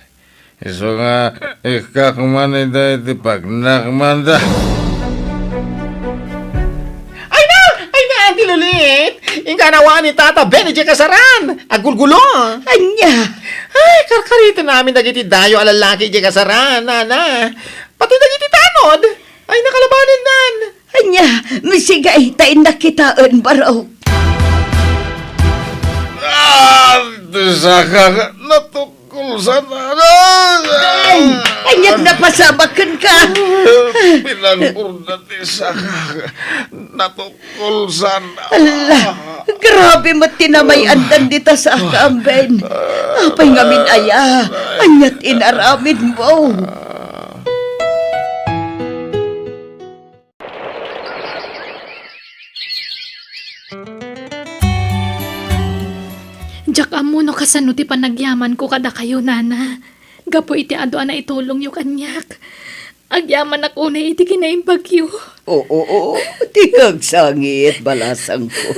Isu nga, ikkak man ida iti pagnakmanda. Ay na! Ay na, Auntie Lulit! Ingganawan ni Tata Ben idiay kasaran! Agulgulo! Ania? Ay, karkariten amin dagiti dayo a lallaki idiay kasaran, nana. Pati dagiti tanod! Ay, nakalabanen nan! Ania, misigay ta innak kitaen, barok. Ah, ti saka, natukol sana. Ben! Aniat napasamak kenka? Pinangurda ti saka, natukol sana. Ala, grabe met ti namay-andan dita saka, Ben. Apay ngamin aya? Aniat inaramidmo? Diak ammo no kasano ti panagyamanko kadakayo, nana, gapu iti adu a naitulongyo kaniak. Agyamanak unay iti kinaimbagyo. Oo, oo, dika agsangit, balasangko.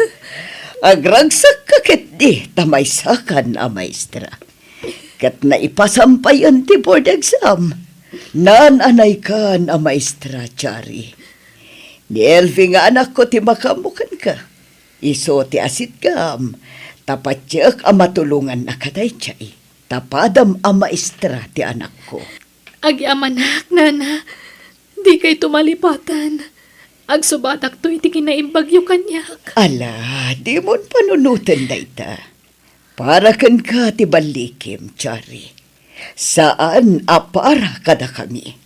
Agragsakka ketdi ta maysakan a maestra. Ket naipasampayan ti board exam. Naan-anaykan a maestra, Chari. Ni Elvi nga anakko ti makaammo kenka. Isu ti asitgam, ta patiek a matulonganna kadaydiay. Ta padam a maestra ti anakko. Agyamanak, nana. Dikayto malipatan. Agsubadakto iti kinaimbagyo kaniak. Ala, dimon panunoten dayta. Para kenka ti ballikim, Chari. Saan a para kadakami.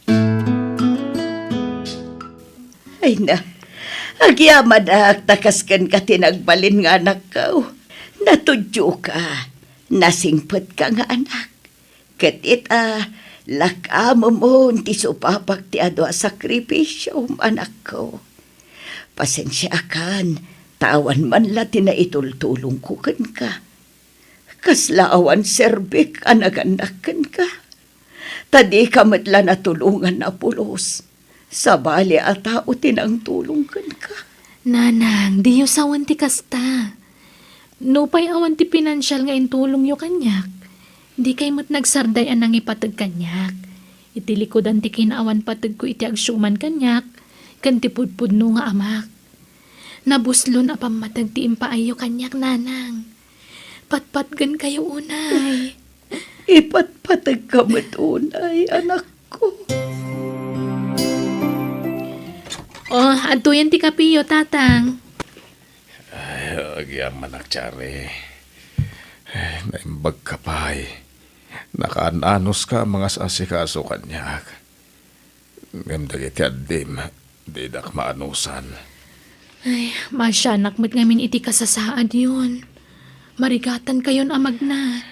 Ay na, agyamanak ta kas kenka ti nagbalin nga anakko. Natudioka, nasingpetka nga anak. Ket ita, lakamemon ti supapak ti adu a sakripisiom, anakko. Pasensiaakan, ta awan man la ti naitultulongko kenka. Kasla awan serbik a nagannak kenka. Ta dika met la natulongan a pulos. Sabali a tao ti nangtulong kenka. Nanang, diyo sawen ti kasta. Nupay awan ti pinansial nga intulongyo kaniak, Dikay met nagsarday a nangipateg kaniak. Iti likudan ti kinaawan pategko iti agsuman kaniak, ken ti pudpudno nga amak. Nabuslon a pammateg ti impaayyo kaniak, nanang. Patpatgenkayo unay. Ipatpategka met unay, anakko. Oh, adtoyen ti kapiyo, tatang. Ay, agyamanak, Chari. Ay, naimbagka pay. Nakaan-anuska a mangas-asikaso kaniak. Ngem dagiti addim, didak maanusan. Ay, maasianak met ngamin iti kasasaadyon. Marigatankayon a magna.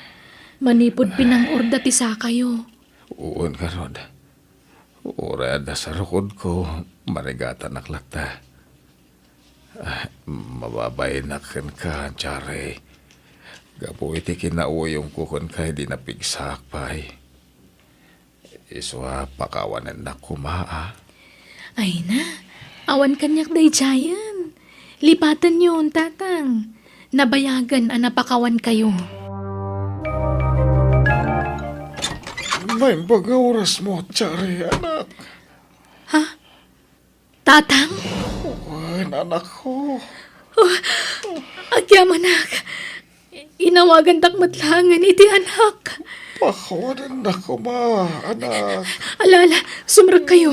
Manipud pinang-orda ti sakayo. Wen ngarud. Uray adda sarukodko, marigatanak latta. Ah, mababainak kenka, Chari. Gapu iti kinauyongko kenka idi napigsaak pay. Isu a pakawanennak koma, a. Ay na, awan kaniak daydiayen. Lipatenyon, tatang. Nabayagen a napakawankayo. Naimbag nga orasmo, Chari, anak. Ha? Tatang? Wen, anakko. Oh, agyamanak. Inawagantak met laengen iti anak. Pakawanennak koma, anak. Ala, ala, sumrekkayo.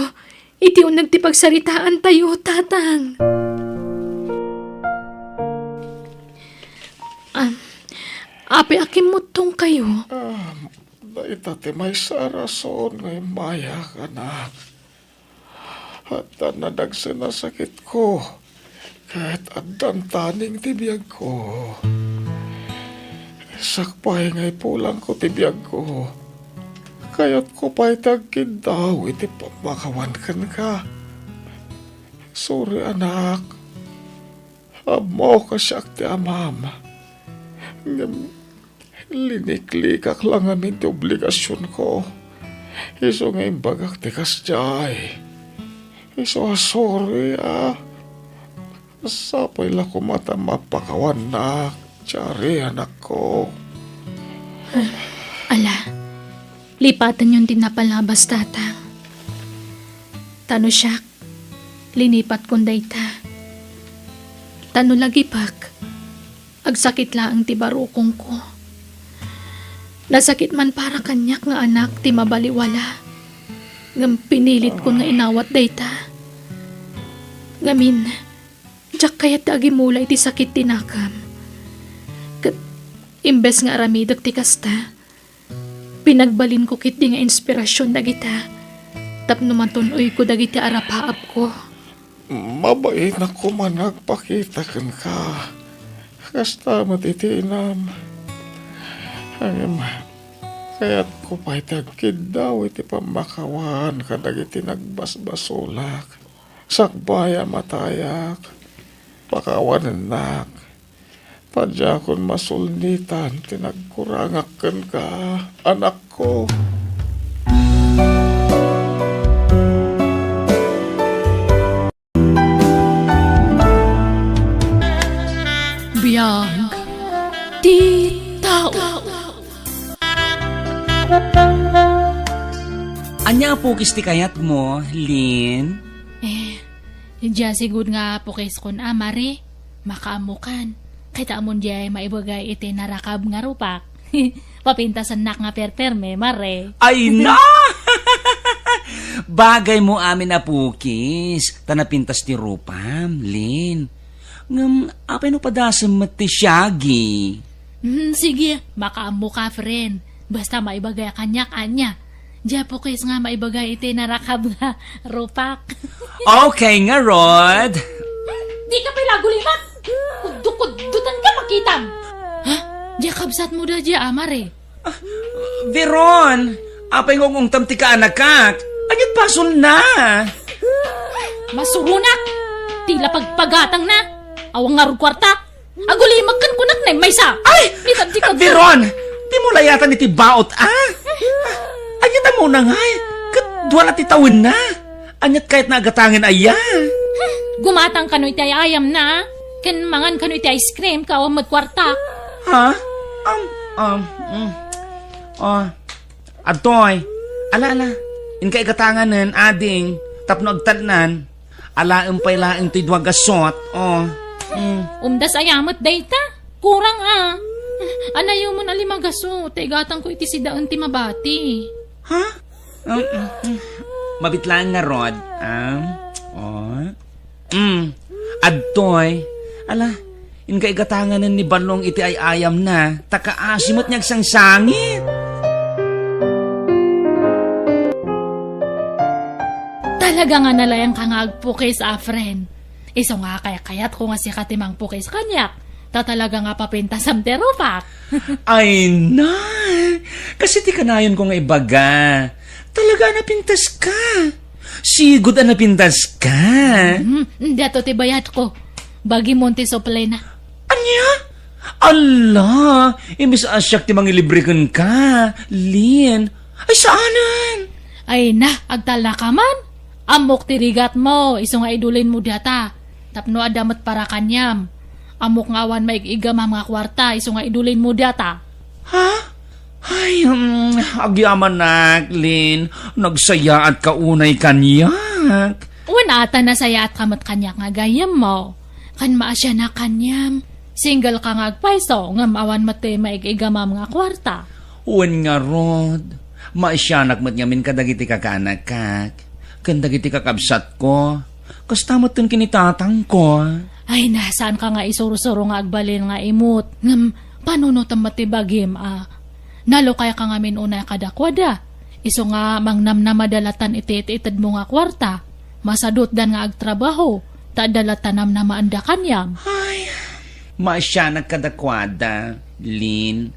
Iti uneg ti pagsaritaantayo, tatang. Ah, apay a kimmuttongkayo? Ah, dayta ti maysa a rason nga immayak, anak. Addan nadagsen a sakitko, ket addan taning ti biagko. Sakbay nga ipulangko ti biagko, kayatko pay ti agkiddaw iti pammakawan kenka. Sorry, anak. Ammok a siak ti amam. Ngem liniklikak la ngamin ti obligasionko. Isu nga imbagak ti kasdiay. Isu a sorry, a. Sapay la koma ta mapakawannak, Chari, anakko. Ala, lipatenyon ti napalabas, tatang. Ta no siak, linipatkon dayta. Ta no lagipek, agsakit laeng ti barukongko. Nasakit man para kaniak nga anak ti mabaliwala, ngem pinilitkon nga inawat dayta. Ngamin, diak kayat ti agimula iti sakit ti nakam. Ket imbes nga aramidek ti kasta, pinagbalinko ketdi nga inspirasion dagita tapno matun-oyko dagiti arapaapko. Mabainak koma nga agpakita kenka. Kasta met iti inam. Ngem, kayatko pay ti agkiddaw iti pammakawan kadagiti nagbasbasolak. Sakbay a matayak, pakawanennak. Padiakon masulnitan ti nagkurangak kenka, anakko. Biag ti tao. Ania a pukis ti kayatmo, Lin? Eh, Dia sigud nga pukiskon a, Mare, makaammokan. Ket ammon diay maibagay iti narakab nga rupak. Papintasannak nga perperme, Mare. Ay na! Bagaymo amin a pukis, ta napintas ti rupam, Lin. Ngem, apay no padasem met ti siagi? Hmm, sige, makaammoka, friend. Basta maibagay kaniak, ania. Dia pukis nga maibagay iti narakab nga rupak. Okay ngarud. Dika pay la agulimek. Kuddo-kuddotenka, makitam. Ha? Dia kabsatmo da dia, Mare? Ah, Veron, apay nga ungungtam ti kaanakak? Ania't basolna? Masuronak. Ti la pagpagatangna. Awan ngarud kuarta. Agulimek ken kunak nay maysa. Ay! Veron! Dimo layatan iti baot, a? Ania't ammona ngay? Ket dua la ti tawenna. Ania't kayatna a gatangen aya? Gumatang kano iti ay-ayamna, a? Ken mangan kano iti ice cream, ket awan met kuarta. Ha? Um, um, mm. Oh, adtoy. Ala, ala. Inka igatanganen, ading. Tapno agtalnan. Alaem pay laeng ti dua gasot. Oh. Mm. Umdas aya met dayta. Kurang a. Anayomon a lima gasot. Ta igatangko iti sidaen ti mabati. Ha? Um, um, um. Mabit laeng ngarud. Um, oh. Mm, adtoy. Ala, inka igatanganen ni Balong iti ay-ayamna, ta kaasi met nga agsangsangit. Talaga nga nalayanka nga agpukis, a friend. Isu nga kaykayatko nga sika ti mangpukis kaniak, ta talaga nga papintasam ti rupak. Ay na! Kasi ti kanayonko nga ibaga, talaga a napintaska. Sigud a napintaska. Hmm, diato ti bayadko. Bagimon ti suplena. Ania? Alla, imbes a siak ti mangilibre kenka, Lin. Ay, saanen? Ay na, agtalnaka man. Ammok ti rigatmo, isu nga idulinmo diata. Tapno adda met para kaniam. Ammok nga awan maig-igamam nga kuarta, isu nga idulinmo diata. Ha? Ay, um, agyamanak, Lin. Nagsayaatka unay kaniak. Wen ata, nasayaatka met kaniak nga gayyemmo. Ken maasianak kaniam. Single ka nga agpayso, ngem awan met ti maig-igamam nga kuarta. Wen ngarud, maasianak met ngamin kadagiti kakaanakak, ken dagiti kakabsatko, kasta met ken ni tatangko. Ay na, saanka nga isursuro nga agbalin nga imut, ngem panunotem met ti bagim a nalukayka ngamin unay kadakuada. Isu nga mangnamnamada latan iti it-itedmo nga kuarta. Masadutdan nga agtrabaho, ta adda latta namnamaanda kaniam. Ay, maasianak kadakuada, Lin.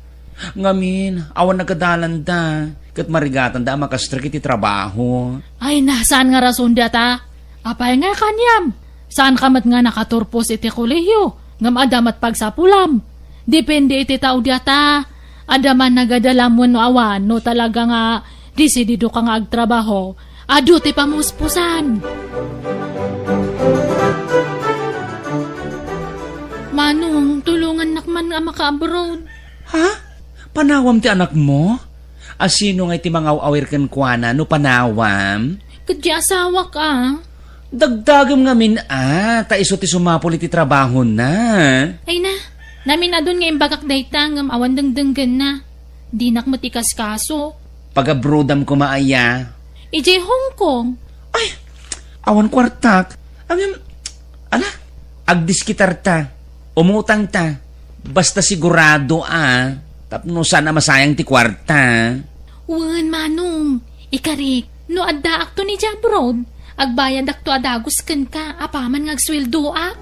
Ngamin, awan nagadalanda, ket marigatanda a makastrek iti trabaho. Ay na, saan nga rason diata? Apay nga kaniam? Saanka met nga nakaturpos iti kolehiyo, ngem adda met pagsapulam. Depende iti tao diata. Adda man nagadalam wenno awan, no talaga nga desididoka nga agtrabaho, adu ti pamuspusan. Manong, tulongannak man nga maka-abroad. Ha? Panawam ti anakmo? A sino ngay ti mangaw-awir kenkuana no panawam? Ket ti asawak a. Dagdagem ngamin a, ta isu ti sumapul iti trabahona. Ay na, naminadun nga imbagak dayta ngem awan dengdenggenna. Dinak met ikaskaso. Pagabrodam koma aya? Idiay Hong Kong. Ay, awan kuartak. Ngem, ala, agdiskitarta. Umutangta. Basta sigurado a, tapno saan a masayang ti kuarta. Wen, Manong, ikarik, no addaakto idiay abroad, agbayadakto a dagus kenka apaman nga agsueldoak.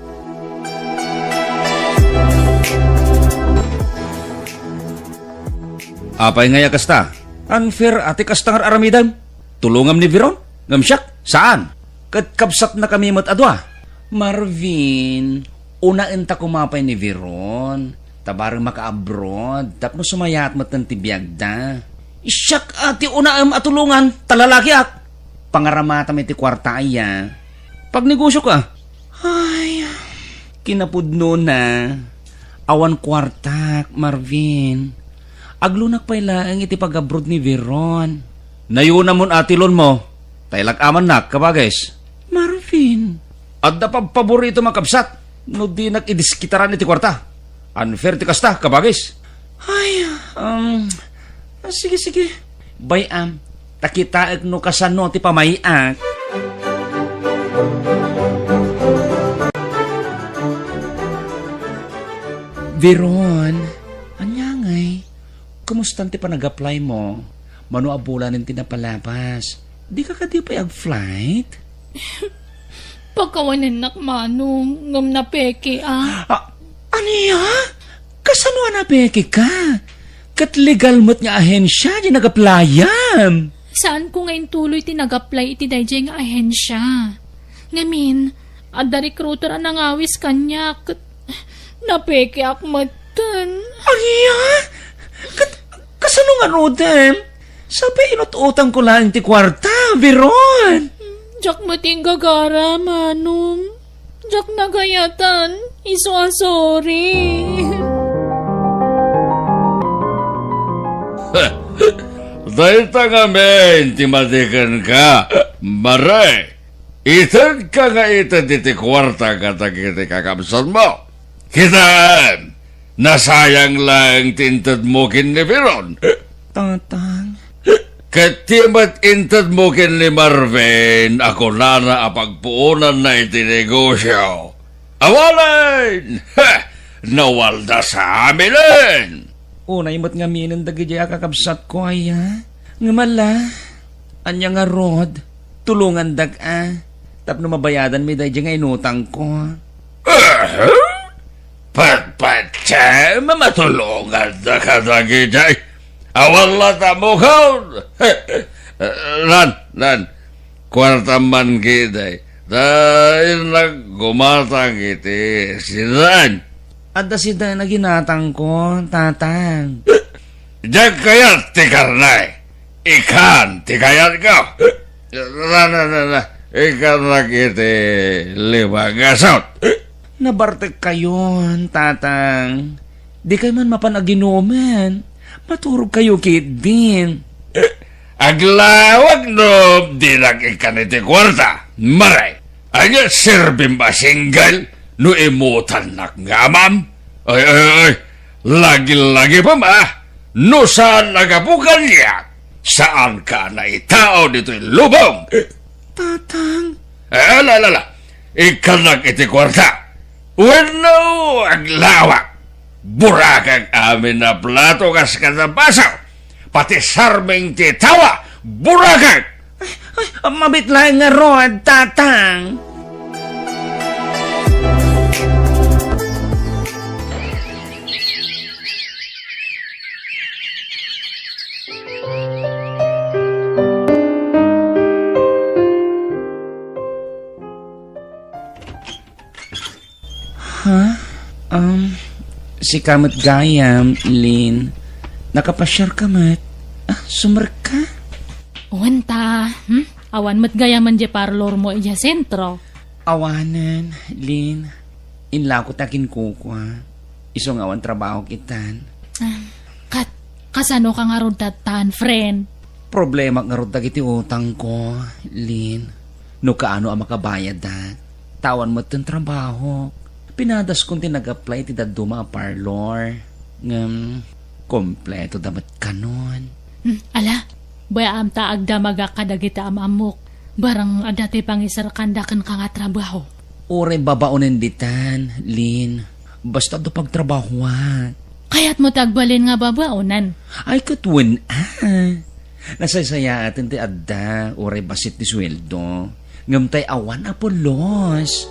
Apay ngay a kasta? Unfair a ti kasta nga ar-aramidem. Tulongam ni Veron, ngem siak, saan? Ket kabsatnakami met a dua. Marvin, unaenta koma pay ni Veron, ta bareng maka-abroad, tapno sumayaat metten ti biagda. Siak a ti unaem a tulongan, ta lalakiak. Pangaramatam iti kuarta aya. Pagnegosio ka. Ay, kinapudnona. Awan kuartak, Marvin. Aglunak pay laeng iti pag-abroad ni Veron. Nayonamon a ti loan mo. Ta ilak-amannak, kabagis. Marvin. Adda pabpaboritom a kabsat no dinak idiskitaran iti kuarta. Unfair ti kasta, kabagis. Ay, um, ah, sige, sige. Bay-am, ta kitaek no kasano ti pamay-ak. Veron, ania ngay? Kumustan ti panag-apply mo? Mano a bulanen ti napalabas? Dika kadi pay ag-flight? Pakawanennak, Manong, ngem napeke a. Ah, ania? Kasano a napeke ka? Ket legal met nga ahensya ti nag-apply-am. Saanko nga intuloy ti nag-apply iti daydiay nga ahensya. Ngamin, adda recruiter a nangawis kaniak ket napekeak metten. Ania? Ket kasano ngaruden? Sapay inut-utangko laeng ti kuarta, Veron. Diak met inggagara, Manong. Diak nagayatan. Isu a sorry. Dayta ngamin ti madi kenka, Mare. Itedka nga ited iti kuarta kadagiti kakabsatmo. Kitaem, nasayang laeng ti intedmo ken ni Biron. Tatang. Ket ti met intedmo ken ni Marvin a kunana a pagpuonanna iti negosio. Awanen! Heh! Nawaldas aminen! Unay met ngaminen dagidiay a kakabsatko, aya. Ngem ala, ania ngarud, tulongandak a, tapno mabayadanmi daydiay nga inutangko. Aha? Patpatiem a matulonganda kadagidiay. Awan latta mukon. Ran, ran. Kuartam man ketdi. Ta innak gumatang iti sidan. Adda sidan a ginatangko, tatang. Diak kayat ti karne. Ikan ti kayatko. Na, na, na, na. Ikannak iti lima nga sot. Nabartekkayon, tatang. Dikay man mapan aginuman. Maturogkayo ketdin. Aglawag no dinak ikkan iti kuarta, Mare. Ania serbim a single no imutannak nga amam? Ay, ay, ay, lagi-lagi pa ma, no saan a gapu kaniak, saanka a naitao ditoy lubong. Tatang. Eh, ala, ala, ala. Ikkannak iti kuarta. Wenno aglawak. Burakek amin a plato kas kada baso. Pati sarming ti tawa, burakek. Ay, ay, mabit laeng ngarud, tatang. Ha? Um, sika met gayam, Lin. Nakapasiarka met. Ah, sumrekka? Wen ta, hmm? Awan met gayamen diay parlormo idiay sentro. Awanen, Lin. Inlako ta kinkukua. Isu nga awan trabahok itan. Ah, kat, kasanoka ngarud tattan, friend? Problemak ngarud dagiti utangko, Lin. No kaano a makabayadak, ta awan metten trabahok. Pinadaskon ti nag-apply iti dadduma a parlor. Ngem, kompleto da met kanon. Hmm, ala, bayaam ta agdamagak kadagiti am-ammok. Barang adda ti pangisarkanda kenka nga trabaho. Uray babaonen ditan, Lin. Basta adda pagtrabahoak. Kayatmo ti agbalin nga babaonen? Ay, ket wen, a. Nasaysayaaten ti adda, uray bassit ti sueldo. Ngem tay awan a pulos.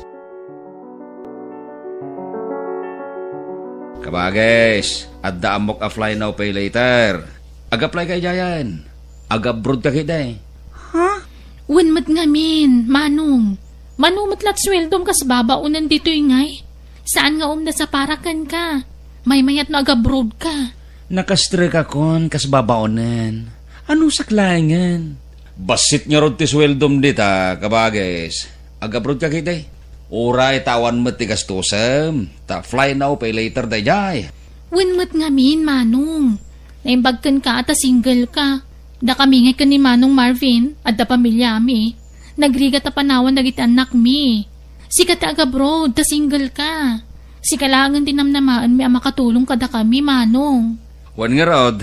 Kabagis, adda ammok a fly now, pay later. Ag-apply ka idiayen. Ag-abroad ka ketdi. Ha? Wen met ngamin, Manong. Mano met la ti sueldom kas babaonen ditoy ngay? Saan nga umda sa para kenka? Maymayat no ag-abroad ka. Nakastrekakon kas babaonen. Anusak laengen? Bassit ngarud ti sueldom dita, kabagis. Ag-abroad ka ketdi. Uray ta awan met ti gastosem. Ta fly now, pay later daydiay. Wen met ngamin, Manong. Naimbag kenka ta single ka. Dakami ngay ken ni Manong Marvin, adda pamiliami. Nagrigat a panawan dagiti annakmi. Sika ti ag-abroad, ta single ka. Sika laengen ti namnamaenmi a makatulong kadakami, Manong. Wen ngarud,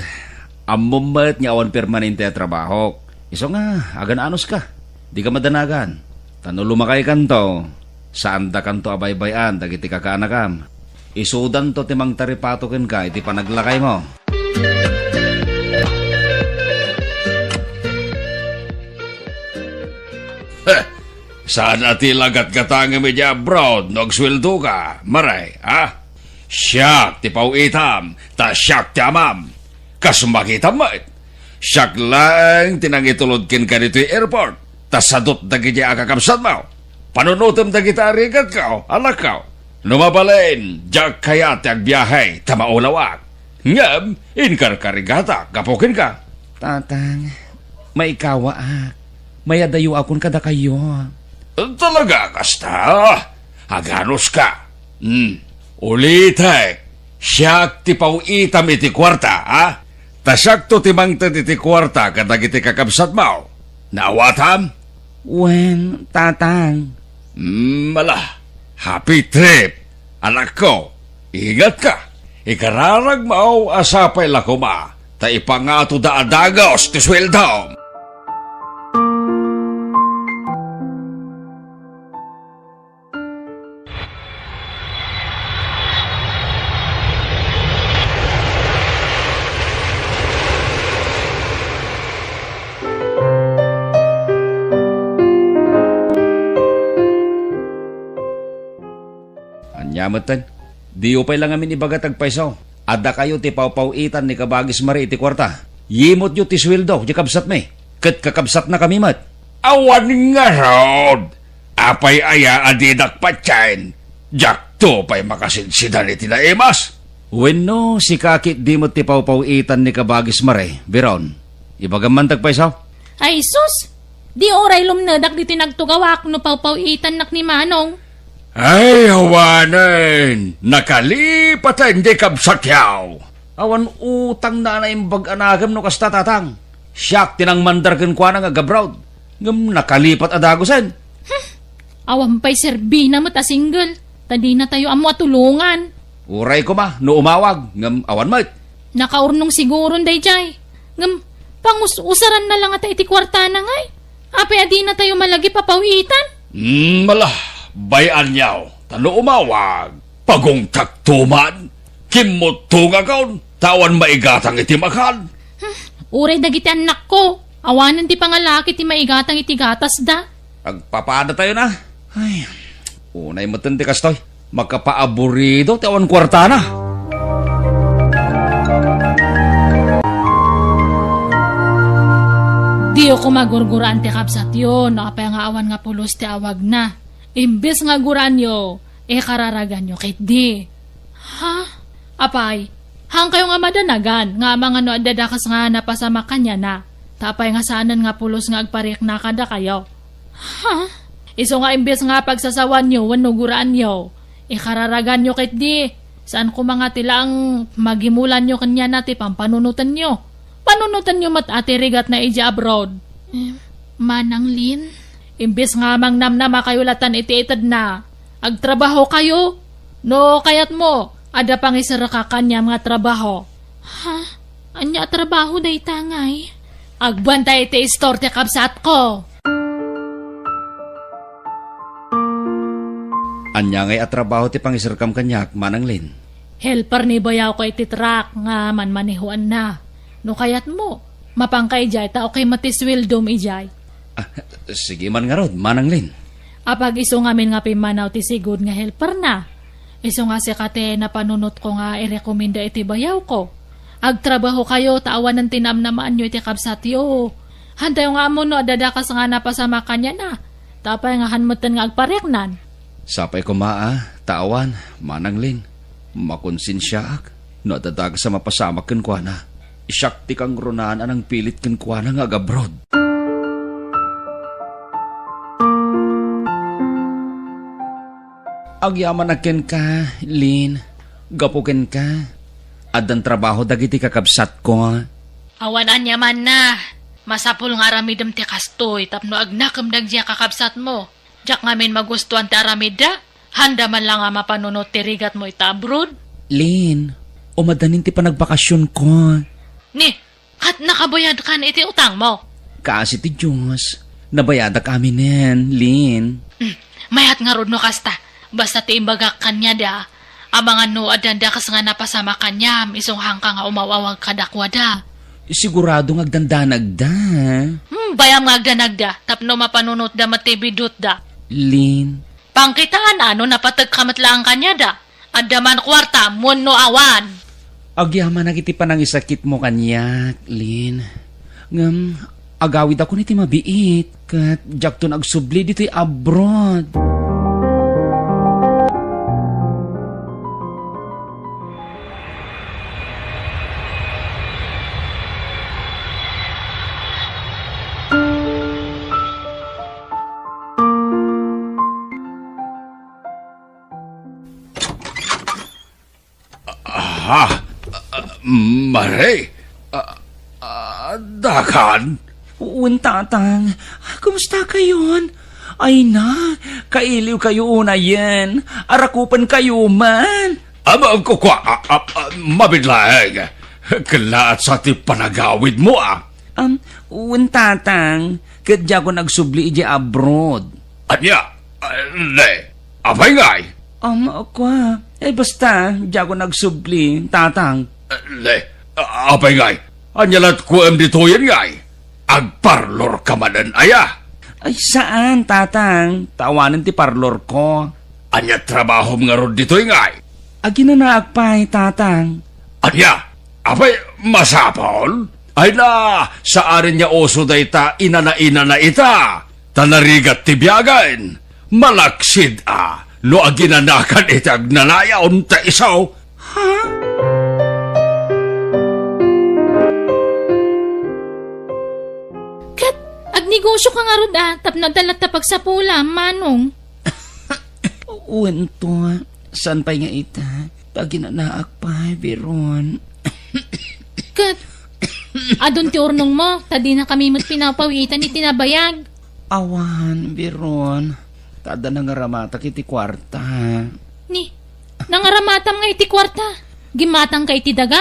ammom met nga awan permanente a trabahok. Isu nga, agan-anos ka. Dika madanagan. Ta no lumakaykanto, saandakanto a baybay-an dagiti kakaanakam. Isudanto ti mangtaripato kenka iti panaglakaymo. Heh! Saan a ti lagatgatangem idiay abroad no agsueldoka, Mare, ha? Siak ti paw-itam, ta siak ti amam. Kas makitam met, siak laeng ti nangitulod kenka ditoy airport, ta sadot dagidiay a kakabsatmo. Panunotem dagiti arigatko, anakko. No mabalin, diak kayat ti agbiahe ta maulawak. Ngem inkarkarigatak gapu kenka. Tatang, maikawaak. Mayadayoakon kadakayo. Talaga kasta? Aganos ka? Hmm. Ulitek, siak ti paw-itam iti kuarta, a? Siakto ti mangted iti kuarta kadagiti kakabsatmo. Naawatam? Wen, tatang. Mm, ala, happy trip, anakko. Ingatka, ikararagmo a sapay la koma ta ipangatoda a dagus ti sueldom. Ania metten? Diyo pay la ngamin ibaga ti agpayso a dakayo ti pawpaw-itan ni Kabagis Mare iti kuarta. Yimutyo ti sueldo ti kabsatmi, ket kakabsatnakami met. Awan ngarud! Apay aya a dinak patien? Diakto pay makasidsidan iti naimas. Wenno, sika ketdi met ti pawpaw-itan ni Kabagis Mare, Biron? Ibagam man ti agpayso? Ay sus! Di uray lumnedak ditoy nagtugawak no pawpaw-itannak ni Manong. Ay, awanen! Nakalipaten ti kabsatyo! Awan utangna a naimbag a nakem no kasta, tatang. Siak ti nangmandar kenkuana nga agabroad. Ngem nakalipat a dagusen. Hmm. Awan pay serbina met a single, ta dinatayo ammo a tulongan. Uray koma no umawag, ngem awan met. Nakaurnong siguron daydiay. Ngem, pangus-usaranna la ngata iti kuartana ngay. Apay a dinatayo malagip a paw-itan? Hmm, ala, bay-anyo, ta no umawag, pagungtakto man. Kimmutto nga kaon, ta awan maigatang iti makan. Hmm, uray dagiti annakko, awanen ti pangalaki ti maigatang iti gatasda. Agpapadatayo na. Ay, unay metten ti kastoy. Makapaaburido ti awan kuartana. Diyo koma gurguraan ti kabsatyo no apay nga awan nga pulos ti awagna. Imbes nga guraanyo, ikararaganyo ketdi. Ha? Apay, haankayo nga madanagan nga amangan no adda dakes nga napasamak kaniana, ta apay nga saanen nga pulos nga agparikna kadakayo? Ha? Isu nga imbes nga pagsasawanyo wenno guraanyo, ikararaganyo ketdi. Saan koma nga ti laeng magimulanyo kaniana ti pampanunotenyo. Panunotenyo met a ti rigatna idiay abroad. Em, Manang Lin? Imbes nga mangnamnamakayo latta iti itedna, agtrabahokayo. No kayatmo, adda pangiserrek kaniam nga trabaho. Ha? Ania a trabaho dayta ngay? Agbantay iti istor ti kabsatko. Ania ngay a trabaho ti pangiserkam kaniak, Manang Lin? Helper ni bayawko iti truck nga manmanehoanna. No kayatmo, mapanka idiay ta okay met ti sueldom idiay. Ah, sige man ngarud, Manang Lin. Apag isu ngamin nga pimmanaw ti sigud nga helperna. Isu nga sika ti napanunotko nga irekomenda iti bayawko. Agtrabahokayo ta awanen ti namnamaanyo iti kabsatyo. Haantayo nga ammo no adda dakes nga napasamak kaniana. Ta apay nga haan metten nga agpariknan? Sapay koma a ta awan, Manang Lin. Makonsensiaak no adda dakes a mapasamak kenkuana. Siak ti kangrunaan a nangpilit kenkuana nga agabroad. Agyamanak kenka, Lin. Gapu kenka, addan trabaho dagiti kakabsatko. Awan aniamanna. Masapul nga aramidem ti kastoy tapno agnakem dagiti a kakabsatmo. Diak ngamin magustuan ti aramidda. Haanda man la nga mapanunot ti rigatmo ita abroad. Lin, umadanin ti panagbakasionko. Ni, ket nakabayadkan iti utangmo? Kaasi ti Dios, nabayadak aminen, Lin. Hmm, mayat ngarud no kasta. Basta ti imbagak kaniada, amangan no addan dakes nga napasamak kaniam, isu nga haanka nga umaw-awag kadakuada. Sigurado nga agdandanagda. Hmm, bayam nga agdanagda, tapno mapanunotda met ti bidutda. Lin. Pangkitaan a no napategka met laeng kaniada. Adda man kuarta, wenno awan. Agyamanak iti panangisakitmo kaniak, Lin. Ngem, agawidakon iti mabiit, ket diakton agsubli ditoy abroad. Ah, Mare, Ah, ah, Dakan? Wen, Tatang. Kumusta kayon? Ay na, kailiw kayo unayen. Arakupen kayo man. Ama, kukua, ah, ah, ah, mabit laeng. Kalaat sa ti panagawidmo, ah. Um, wen, Tatang. Ket diakon agsubli idiay abroad. Ania? Ah, ne, apay ngay? Um, kua. Eh, basta, diakon agsubli, Tatang. Ah, ne, ah, apay ngay? Ania lat kuem ditoyen ngay? Agparlor ka manen aya? Ay, saan, Tatang. Ta awanen ti parlor ko. Ania trabahom ngarud ditoy ngay? Aginanaak pay, Tatang. Ania? Apay, masapul? Ay na, saanen nga uso dayta inana-inana ita. Ta narigat ti biagen. Malaksid a no aginanakan iti agnanayon ta isu. Ha? Ket agnegosio ka ngarud a tapno adda latta pagsapulam, Manong? Wen to, saan pay nga ita? Ta aginanaak pay, Veron. Ket adun ti urnongmo, ta dinakami met pinapawitan iti nabayag. Awan, Veron. Ta adda nangaramatak iti kuarta. Ni, nangaramatam nga iti kuarta? Gimmatangka iti daga?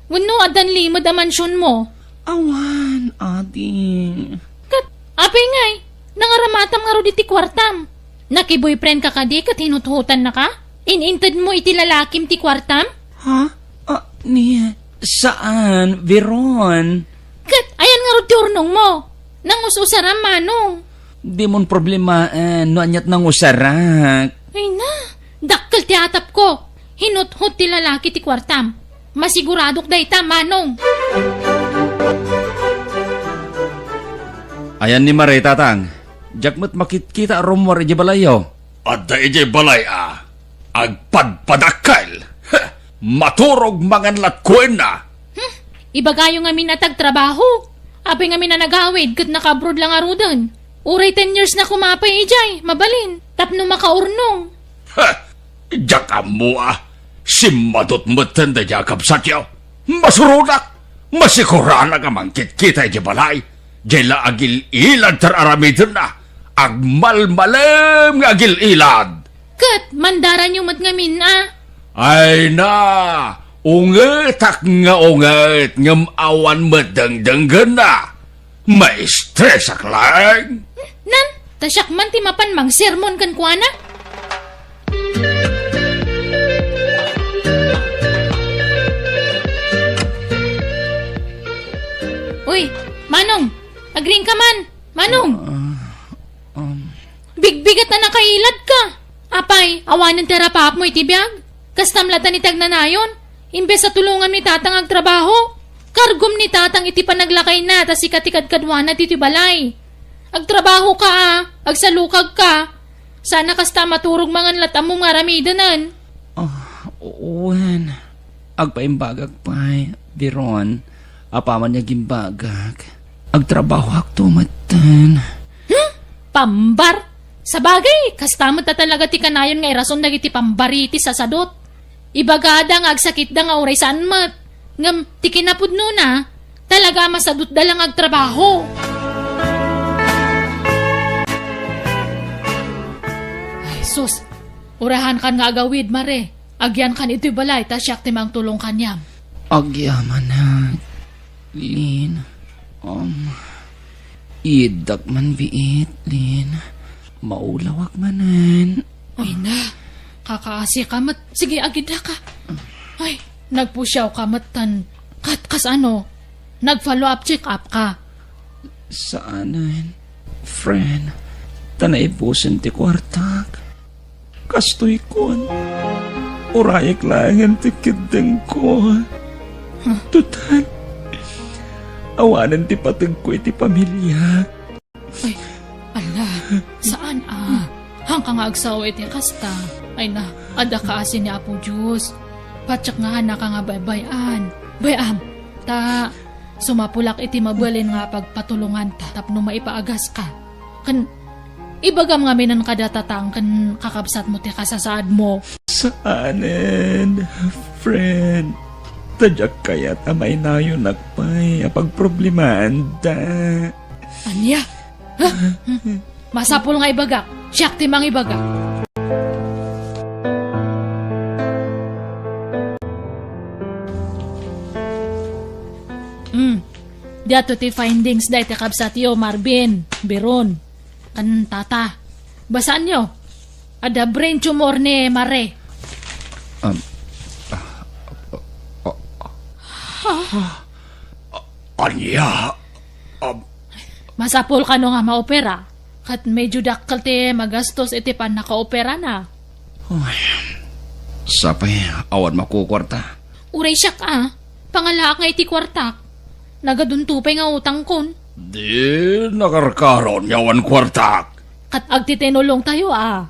Wenno addan limed a mansionmo? Awan, ading. Ket, apay ngay, nangaramatam ngarud iti kuartam? Nakiboyfriendka kadi ket hinuthotannaka? In-intedmo iti lalakim ti kuartam? Ha? Ah, ni, saan, Veron? Ket ayan ngarud ti urnongmo? Nangus-usaram, Manong. Dimon problemaen no aniat nangusarak. Ay na, dakkel ti atapko. Hinuthot ti lalaki ti kuartam. Masiguradok dayta, Manong. Ayan ni Mare, Tatang. Diak met makitkita a rummuar idiay balayyo. Adda idiay balay a agpadpadakkel. Heh, maturog mangan lat kuenna. Hmm, ibagayo ngamin a ti agtrabaho. Apay ngamin a nagawid ket nakaabroad la ngaruden. Uray ten years na koma pay idiay, mabalin, tapno makaurnong. Heh, diak ammo a simmadot metten daydiay a kabsatyo. Masuronak! Masikuranak a mangkitkita idiay balay. Diay la agil-ilad ti ar-aramidenna. Agmalmalem nga agil-ilad. Ket mandaranyo met ngamin a? Ay na, ungetak nga unget ngem awan met dengdenggenna. Maistresak laeng. Nan, ta siak man ti mapan mangsermon kenkuana. Uy, Manong, agriingka man. Manong! Ah, um. Bigbigat a nakailadka. Apay, awanen ti arapapmo iti biag? Kastam latta ni ti agnanayon. Imbes a tulongam ni Tatang agtrabaho, kargom ni Tatang iti panaglakayna ta sika ti kadkaduana ditoy balay. Agtrabahoka a, agsalukagka. Sana kasta a maturog mangan lat ammom nga aramidenen. Ah, wen. Agpaimbagak pay, Veron. Apaman nga agimbagak, agtrabahoakto metten. Hmm? Pambar? Sabagay, kasta met a talaga ti kanayon nga irason dagiti pambari ti sasadot. Ibagada nga agsakitda nga uray saan met. Ngem ti kinapudnona, talaga a masadutda la nga agtrabaho. Ay, sus. Urahankan nga agawid, Mare. Agyankan itoy balay, ta siak ti mangtulong kaniam. Agyamanak, Lin. Um, iddak man biit, Lin. Maulawak manen. Ay na, kakaasika met. Sige, agidaka. Ay, nagpusiawka met tan. Kat, kasano? Nag-follow up check up ka? Saanen, friend. Ta naibusen ti kuartak. Kastoy kon, urayek laengen ti kiddengko. Huh? Total, awanen ti pategko iti pamiliak. Ay, ala, saan a? Haanka nga agsao iti kasta. Ay na, adda kaasi ni Apo Dios. Patiek nga haanka nga baybay-an. Bay-am, ta sumapulak iti mabalin nga pagpatulonganta tapno maipaagaska. Ken ibagam ngamin kada tatang ken kakabsatmo ti kasasaadmo. Saanen, friend. Ta diak kayat a mainayonak pay a pagproblemaanda. Ania? Ha? Masapul nga ibagak. Siak ti mangibagak. Hmm. Diato ti findings dayta kabsatyo, Marvin, Biron, ken Tata. Basaanyo. Adda brain tumor ni Mare. Um, ah, ah, ah, ah, ania? Um, Masapul kano nga maopera, ket medyo dakkel ti magastos iti pannakaoperana. Ay, sapay, awan makukuarta. Uray siak a, pangalaak nga iti kuartak. Nagadunto pay nga utangkon. Di nakarkaron nga awan kuartak. Ket agtitinulongtayo a.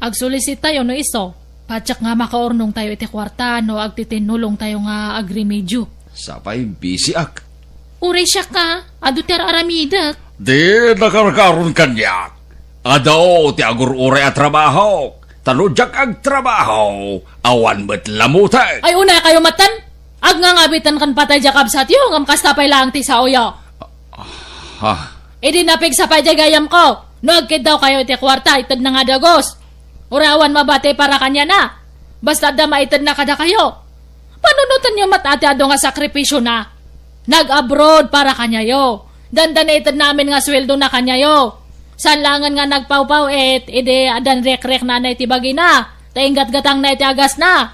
Agsulisit tayo no isu. Patiek nga makaurnongtayo iti kuarta no agtitinulongtayo nga agrimedyo. Sapay, bisiak. Uray siak a, adu ti ar-aramidek. Di nakarkaron kaniak. Adu ti agur-uray a trabahok. Ta no diak agtrabaho, awan met lamutek. Ay, unay kayo matan. Agngangabitan ken patay diay kabsatyo, ngem kasta pay laeng ti saoyo. Ha? Idi napigsa pay diay gayamko, no agkiddaw kayo iti kuarta, itedna nga dagus. Uray awan mabati para kaniana. Basta adda maited na kadakayo. Panunotenyo met a ti adu nga sakripisio na. Nag-abroad para kaniayo. Dandani ited na amin nga sueldo na kaniayo. Saan laengen nga nagpawpaw-it, idi addan rekrek na iti bagina. Ta inggatgatang na iti agas na.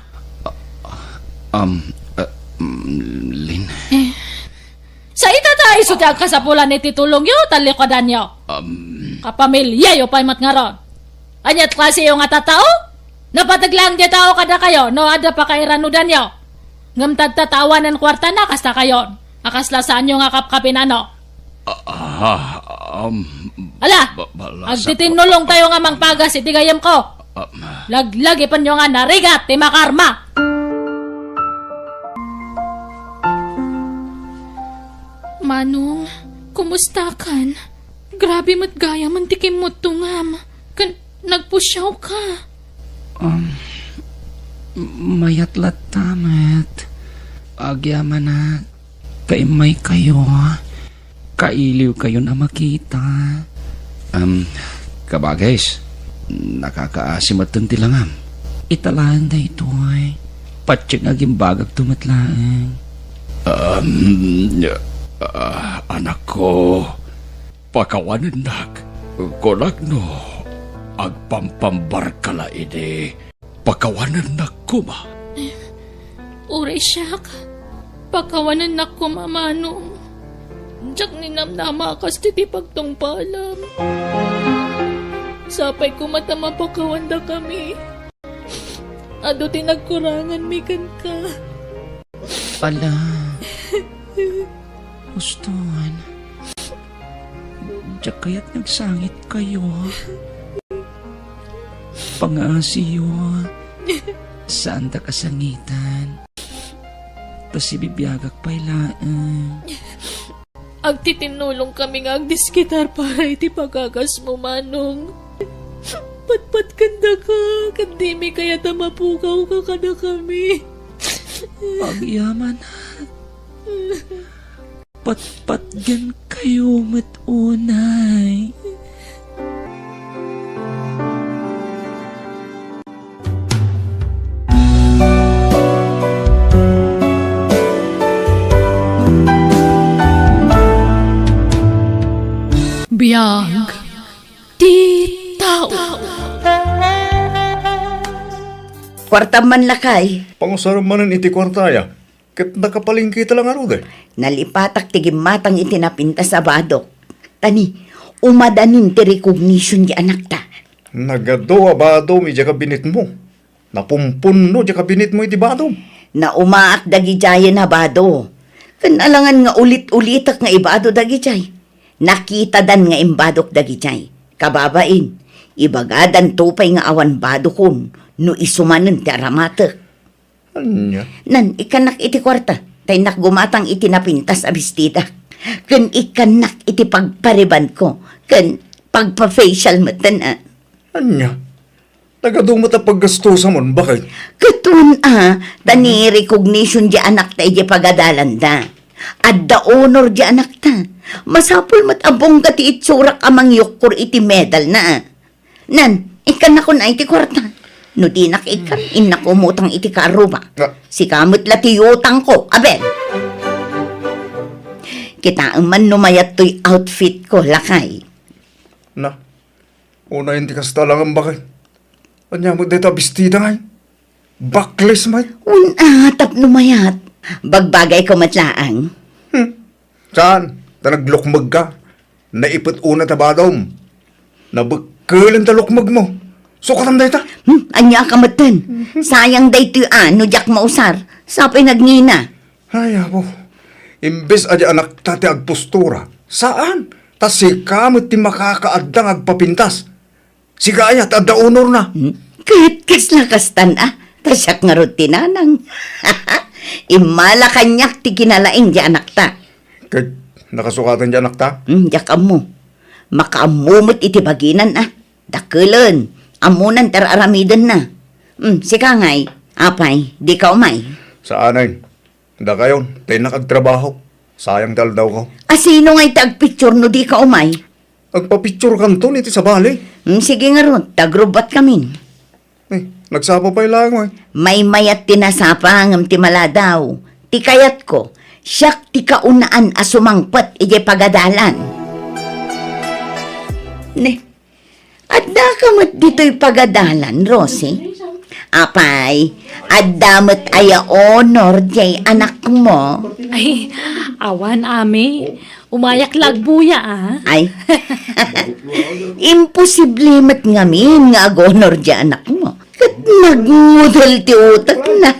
Um, uh, mm, Lin. Eh. Sa ita ta isu ti agkasapulan iti tulongyo, talikuadanyo. Um. Kapamilyayo pay met ngarud. Ania ti klasiyo nga tattao? Napateg laeng diay tao kadakayo no adda pakairanudanyo. Ngem tadta ta awanen kuartana kasta kayon. A kasla saanyo nga kapkapinano. Ah, ah, um, Ala, ba-, bala sa- agtitinulongtayo nga mangpagas iti gayemko. Ah, Laglagipenyo nga narigat ti makarma. Manong, kumustakan? Grabe met gayam ti kimmuttongam. Ken nagpusiawka. Um, mayat latta met. Agyamanak, kaimmaykayo. Kailiwkayon a makita. Um, kabagis, nakakaasi metten ti langam. Ita laeng daytoy. Patien nga agimbagakto met laeng. Um, ah, anakko, pakawanennak, kunak no agpampambarka la idi pakawanennak koma. Uray siak, pakawanennak koma, Manong. Diak ninamnama a kas ti pagtungpalam. Sapay koma ta mapakawandakami. Adu ti nagkuranganmi kenka. Ala. Uston. Diak kayat nga agsangitkayo. Pangaasiyo. Saandak a sangitan. Ta sibibiagak pay laeng. Agtitinulongkami nga agdiskitar para iti pagagasmo, Manong. Patpatkandaka, ket dimi kayat a mapukawka kadakami. Agyamanak. Patpatgenkayo met unay. Biag ti tao. Kuartam man lakay. Pangusarem manen iti kuartaya. Ket nakapalengketa la ngarud, eh. Nalipatak ti gimmatang iti napintas a badok. Tani, umadanin ti recognition ti anakta. Nagadu a badom idiay kabinetmo. Napumpunno diay kabinetmo iti badom. Naumaak dagidiayen a bado. Ken alangan nga ulit-ulitek nga ibado dagidiay. Nakitadan nga imbadok dagidiay. Kababain, ibagadanto pay nga awan badokon no isu manen ti aramatek. Ania? Nan, ikkannak iti kuarta, ta innak gumatang iti napintas a bestidak. Ken ikkannak iti pagparibanko, ken pagpa-facial metten, a. Ania? Nagadu met a paggastusam, baket. Ket wen a, ta ni recognition di anakta idiay pagadalanda. Adda honor di anakta. Masapul met a bongga ti itsurak a mangyukkor iti medalna. Nan, ikkannakon ay ti kuarta. No dinak ikkan, innak umutang iti kaarruba. Ah. Sika met la ti utangko, Abel. Kitaem man no mayat toy outfit ko, lakay. Na, unayen ti kasta lang, baket. Ania met dayta bestida ngay? Bakles met. Wen a, tapno mayat. Bagbagayko met laeng. Hmm. Saan? Ta naglukmegka. Naipet una ta badom. Nabekkelen ta lukmegmo. Sukatam dayta. Hmm, ania ka metten? Sayang daytoy a, no diak mausar. Sapay nagngina. Ay, apo. Imbes a di anakta ti agpostura. Saan? Ta sika met ti makakaadda nga agpapintas. Sika aya, ta adda honorna. Hmm? Ket kasla kastan a, ta siak ngarud ti nanang. Immala kaniak ti kinalaing di anakta. Ket nakasukaten di anakta? Hmm, diak ammo. Makaammo met iti baginan a. Dakkelen, ammonan ti ar-aramidenna. Hmm, sika ngay, apay, dika umay? Saanen. Dakayon, ta innak agtrabaho. Sayang ti aldawko. A, sino ngay ti agpicture no dika umay? Agpapicturekanton iti sabali. Hmm, sige ngarud, ta agrubbatkamin. Eh, nagsapa pay laeng, oy. Maymayat ti nasapa ngem ti maladaw. Ti kayatko, siak ti kaunaan a sumangpet idiay pagadalan. Ne, Addaka met ditoy pagadalan, Rosie? Apay, adda met aya honor diay anakmo? Ay, awan, Ami. Umayak la agbuya, a. Ay. Imposible met ngamin nga ag-honor diay anakmo. Ket nagngudel ti utekna.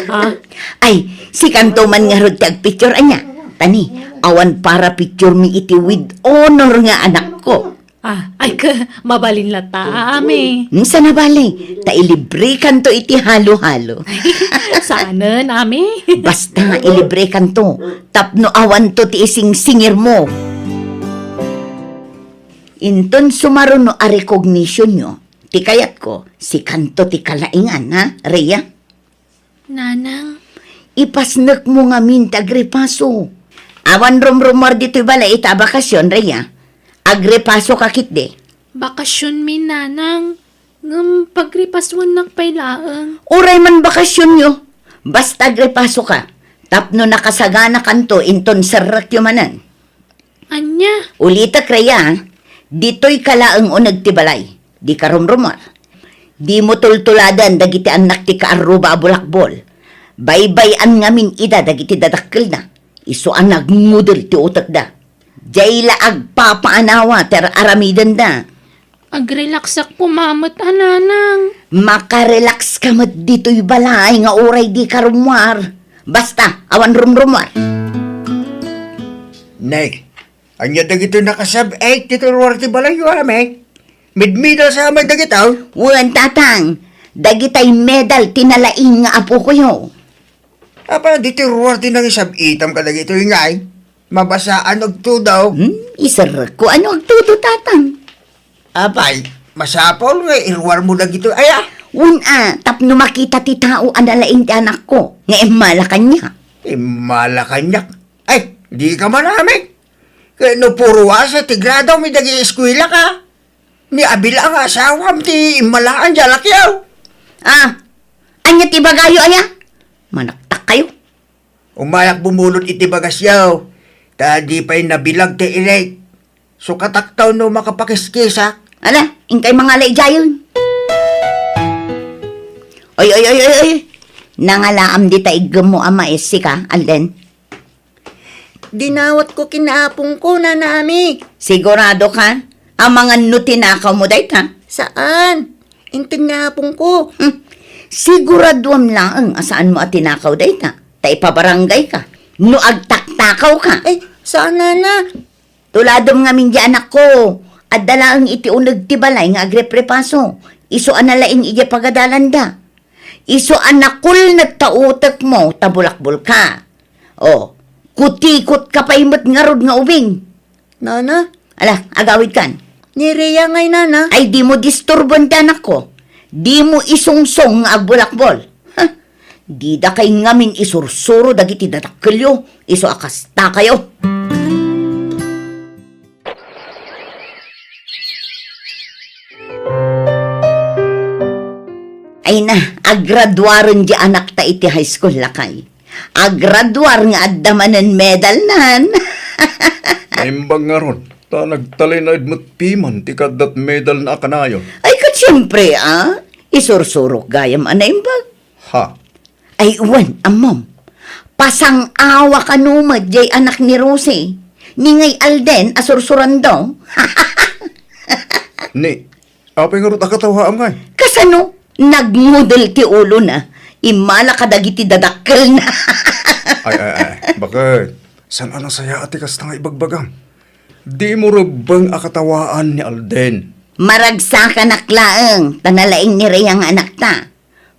Ah? Ay, sikanto man ngarud ti agpicture, ania? Ta ni, awan para picture mi iti with honor nga anakko. Ah, ay, ka, mabalin latta, Ami. Hmm, saan a bale, ta ilibrekanto iti halo-halo. Saanen, Ami. Basta, ilibrekanto. Tapno awanto ti isingsingirmo. Inton sumaruno a recognitionyo, ti kayatko, sikanto ti kalaingan, ha, Rhea? Nanang. Ipasnekmo ngamin ti agripaso. Awan rumrumuar ditoy balay ita a bakasion, Rhea. Agripasoka ketdi. Bakasionmi, Nanang. Ngem pagripasuennak pay laeng. Uray man bakasionyo. Basta agripasoka. Tapno nakasaganakanto inton serrekyo manen. Ania? Ulitek, Rhea, ditoyka laeng uneg ti balay. Dika rumrumuar. Dimo tultuladen dagiti annak ti kaarruba a bulakbol. Baybay-an ngamin ida dagiti dadakkelna. Isu a nagngudel ti utekda. Diay la agpapaanawa ti ar-aramidenda. Agrelaksak koma met a, Nanang. Makarelakska met ditoy balay nga uray dika rummuar. Basta, awan rumrumuar. Nay, ania dagitoy nakasab-ek ditoy ruar ti balayyo, Ami? Midmidal sa met dagitoy? Wen, Tatang. Dagitay medal ti nalaing nga apokoyo. Apay, ditoy ruar ti nangisab-itam kadagitoy ngay? Mabasaan agtudo? Hmm, iserrekko no agtudo, Tatang. Apay, masapul nga iruarmo dagitoy aya? Wen a, tapno makita ti tao a nalaing ti anakko, nga immala kaniak. Immala kaniak? Ay, dika man, Ami. Ket no puro A C ti gradom idiay eskuelaka, ni Abel a nga asawam ti immalaan diay alakyo. Ah, ania ti ibagayo aya? Manaktakkayo. Umayak bumulod iti bagasyo, ta di pay nabilag ti ilik. Sukatakto no makapakiskisak. Ala, inkay mangala idiayen. Oy, oy, oy, oy, oy. Nangalaam dita iggemmo a mais, sika, Alden? Dinawatko ken ni apongko, Nana Ami. Sigurado ka? Amangan no tinakawmo dayta? Saan. Inted ni apongko. Hmm. Siguraduam laeng a saanmo a tinakaw dayta. Ta ipabarangayka. No agtaktakawka. Ay, saan, Nana. Tuladem ngamin diay anakko. Adda laeng iti uneg ti balay nga agreprepaso. Isu a nalaing idiay pagadalanda. Isu a nakulnet ta utekmo ta bulakbolka. O, kutikotka pay met ngarud nga ubing. Nana? Ala, agawidkan. Ni Rhea ngay, Nana. Ay, dimo disturboen ti anakko. Dimo isungsong nga agbulakbol. Ha? Dida kay ngamin isursuro dagiti dadakkelyo, isu a kastakayo. Ay na, agraduaren di anakta iti high school, lakay. Agraduar nga adda manen medalnan. Naimbag ngarud, ta nagtalinaed met piman ti kaaddat medalna a kanayon. Ay, ket siempre, a. Isursurok gayam a naimbag. Ha? Ay, wen, ammom. Pasang-awa kano met jay anak ni Rosie. Ni ngay Alden a sursurando. Ni, apay ngarud a katawaam ngay? Kasano? Nagngudel ti ulona. Immala kadagiti dadakkelna. Ay, ay, ay. Bakit? Saan a nasayaat ti kasta nga ibagbagam? Dimo rebbeng a katawaan ni Alden. Maragsakanak laeng, ta nalaing ni Rhea nga anakta.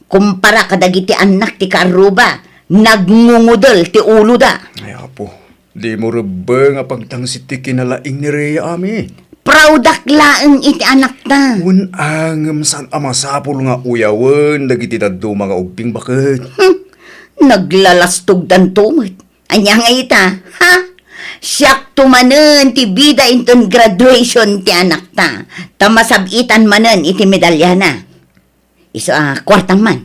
Kumpara kadagiti annak ti kaarruba, nagngungudel ti uloda. Ay, Apo, dimo rebbeng a pagtangsit ti kinalaing ni Rhea, ami. Proud-ak laeng iti anakta. Wen, a, ngem saan a masapul nga uyawen dagiti dadduma nga ubbing, baket. Hmm, naglalastogdanto met. Ania nga ita, ha? Siakto manen ti bida inton graduation ti anakta, ta masab-itan manen iti medalyana. Isu a kuartam man.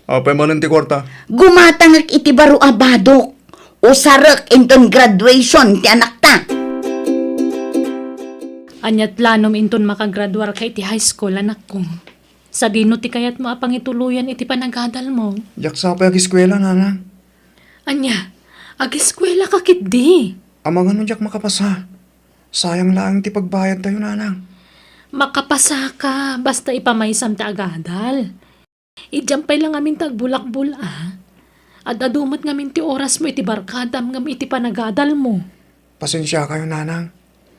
Apay manen ti kuarta? Gumatangek iti baro a badok. Usarek inton graduation ti anakta. Ania ti planom inton makagraduarka iti high school, anakko? Sadino ti kayatmo a pangituloyan iti panagadalmo? Diak sa pay ageskuela, Nanang. Ania, ageskuelaka ketdi? Amangan no diak makapasa. Sayang laeng ti pagbayadtayo, Nanang. Makapasaka, basta ipamaysam ti agadal. Idiam pay la ngamin ti agbulakbol, a. Ad-adu met ngamin ti orasmo iti barkadam ngem iti panagadalmo. Pasensiakayo, Nanang,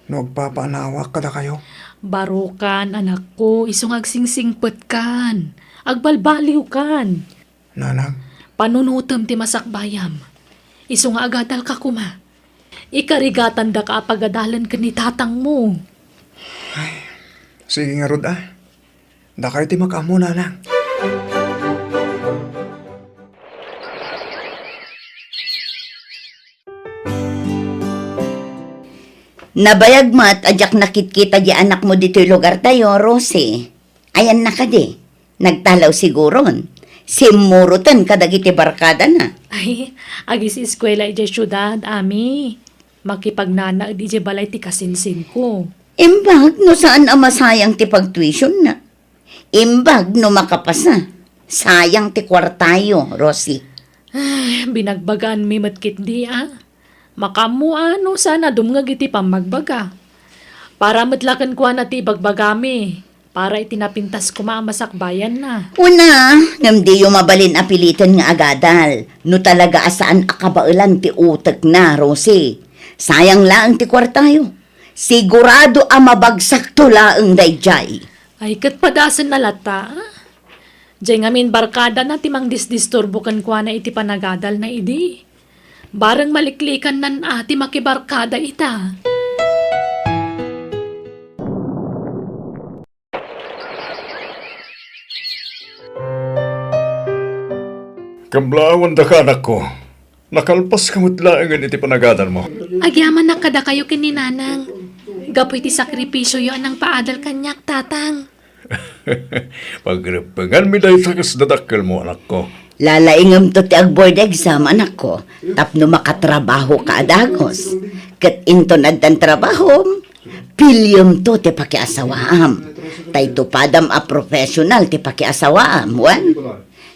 no agpapaanawak kadakayo. Barokan, anakko, isu nga agsingsingpetkan, agbalbaliwkan. Nanang. Panunotem ti masakbayam. Isu nga agadalka koma. Ikarigatandaka a pagadalen ken ni tatangmo. Ay, sige ngarud, a. Dakayo ti makaammo, Nanang. Nabayag met a diak nakitkita di anakmo ditoy lugartayo, Rosie. Ayanna kadi? Nagtalaw siguron. Simmuroten kadagiti barkadana. Ay, agis-eskuela idiay siudad, ami. Makipagnanaed idiay balay ti kasinsinko. Imbag no saan a masayang ti pagtuition na. Imbag no makapasa. Sayang ti kuartayo, Rosie. Ay, binagbaganmi met ketdi, a. Makaammo a no saan a dumngeg iti pammagbaga. Para met la kenkuana ti ibagbagami. Para iti napintas koma a masakbayanna. Una, ngem diyo mabalin a piliten nga agadal. No talaga a saan a kabaelan ti utekna, Rosie. Sayang laeng ti kuartayo. Sigurado a mabagsakto laeng daydiay. Ay, ket padasenna latta, a? Diay ngamin barkadana ti mangdisdisturbo kenkuana iti panagadalna idi. Bareng maliklikannan a ti makibarkada ita. Kablaawan daka, anakko. Nakalpaska met laengen iti panagadalmo. Agyamanak kadakayo ken ni Nanang. Gapu iti sakripisioyo a nangpaadal kaniak, Tatang. Pagreppenganmi dayta kas dadakkelmo, anakko. Lalaingemto ti ag-board exam, anakko, tapno makatrabahoka a dagus. Ket inton addan trabahom, piliyemto ti pakiasawaam. Ta itupadam a professional ti pakiasawaam, wen?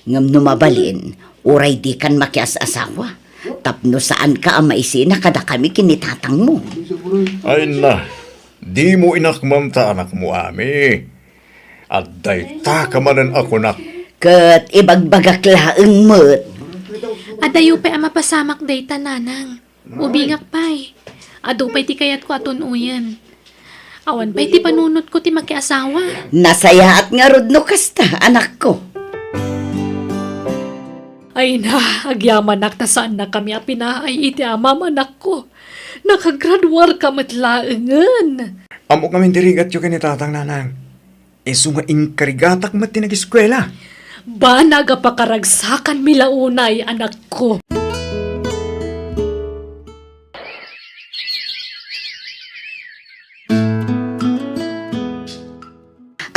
Ngem no mabalin, uray dikan makias-asawa. Tapno saanka a maisina kadakami ken ni tatangmo. Ay na, dimo inakmanta anakmo, ami. Adda dayta ka manen a kunak. Ket ibagbagak laeng met. Adayo pay a mapasamak dayta, Nanang. Ubingak pay. Adu pay ti kayatko a tun-oyen. Awan pay ti panunotko ti makiasawa. Nasayaat ngarud no kasta, anakko. Ay na, agyamanak ta saannakami a pinaay iti amam, anakko. Nakagraduarka met laengen. Ammok ngamin ti rigatyo ken ni tatang, nanang. Isu nga inkarigatak met ti nagiskuela. Banag a pakaragsakanmi la unay, anakko.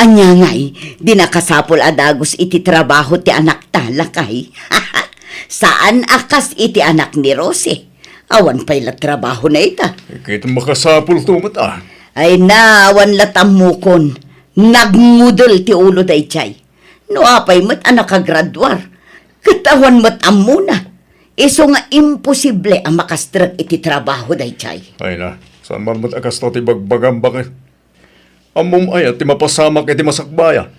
Ania ngay, di nakasapul a dagus iti trabaho ti anakta, lakay? Saan a kas iti anak ni Rosie. Awan pay la trabahona ita. Ket makasapulto met a. Ay na, awan la tammukon. Nagngudel ti ulo daydiay. No apay met a nakagraduar, ket awan met ammona. Isu nga imposible a makastrek iti trabaho daydiay. Ay na, saan man met a kasta ti bagbagam, baket? Ammom aya ti mapasamak iti masakbayan?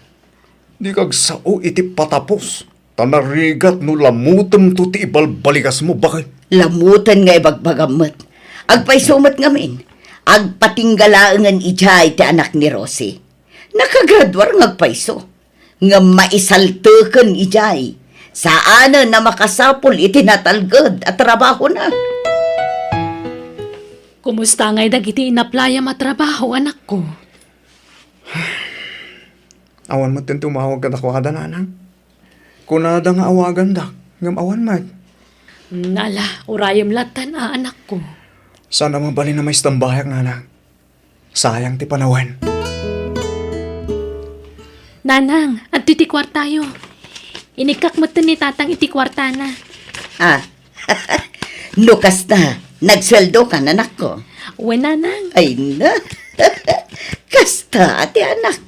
Dika agsao iti patapos, ta narigat no lamutemto ti ibalbalikasmo, baket. Lamutan nga ibagbagam met. Agpayso met ngamin, agpatingga laengen idiay ti anak ni Rosie. Nakagraduar nga agpayso. Ngem maisalteken idiay. Saanen a makasapul iti natalged a trabahona. Kumusta ngay dagiti inaplayam a trabaho, anakko? Awan met ti umawag kadakuada, nanang. Kunada nga awagandak, ngem awan met. Hmm, ala, urayem lattan a, anakko. Saan a mabalin a maistambayak, nanang. Sayang ti panawen. Nanang, adtoy ti kuartayo. Inikkak metten ni tatang iti kuartana. Ah, no kasta, nagsueldokan, anakko? Wen, nanang. Ay na. Kasta ti anak.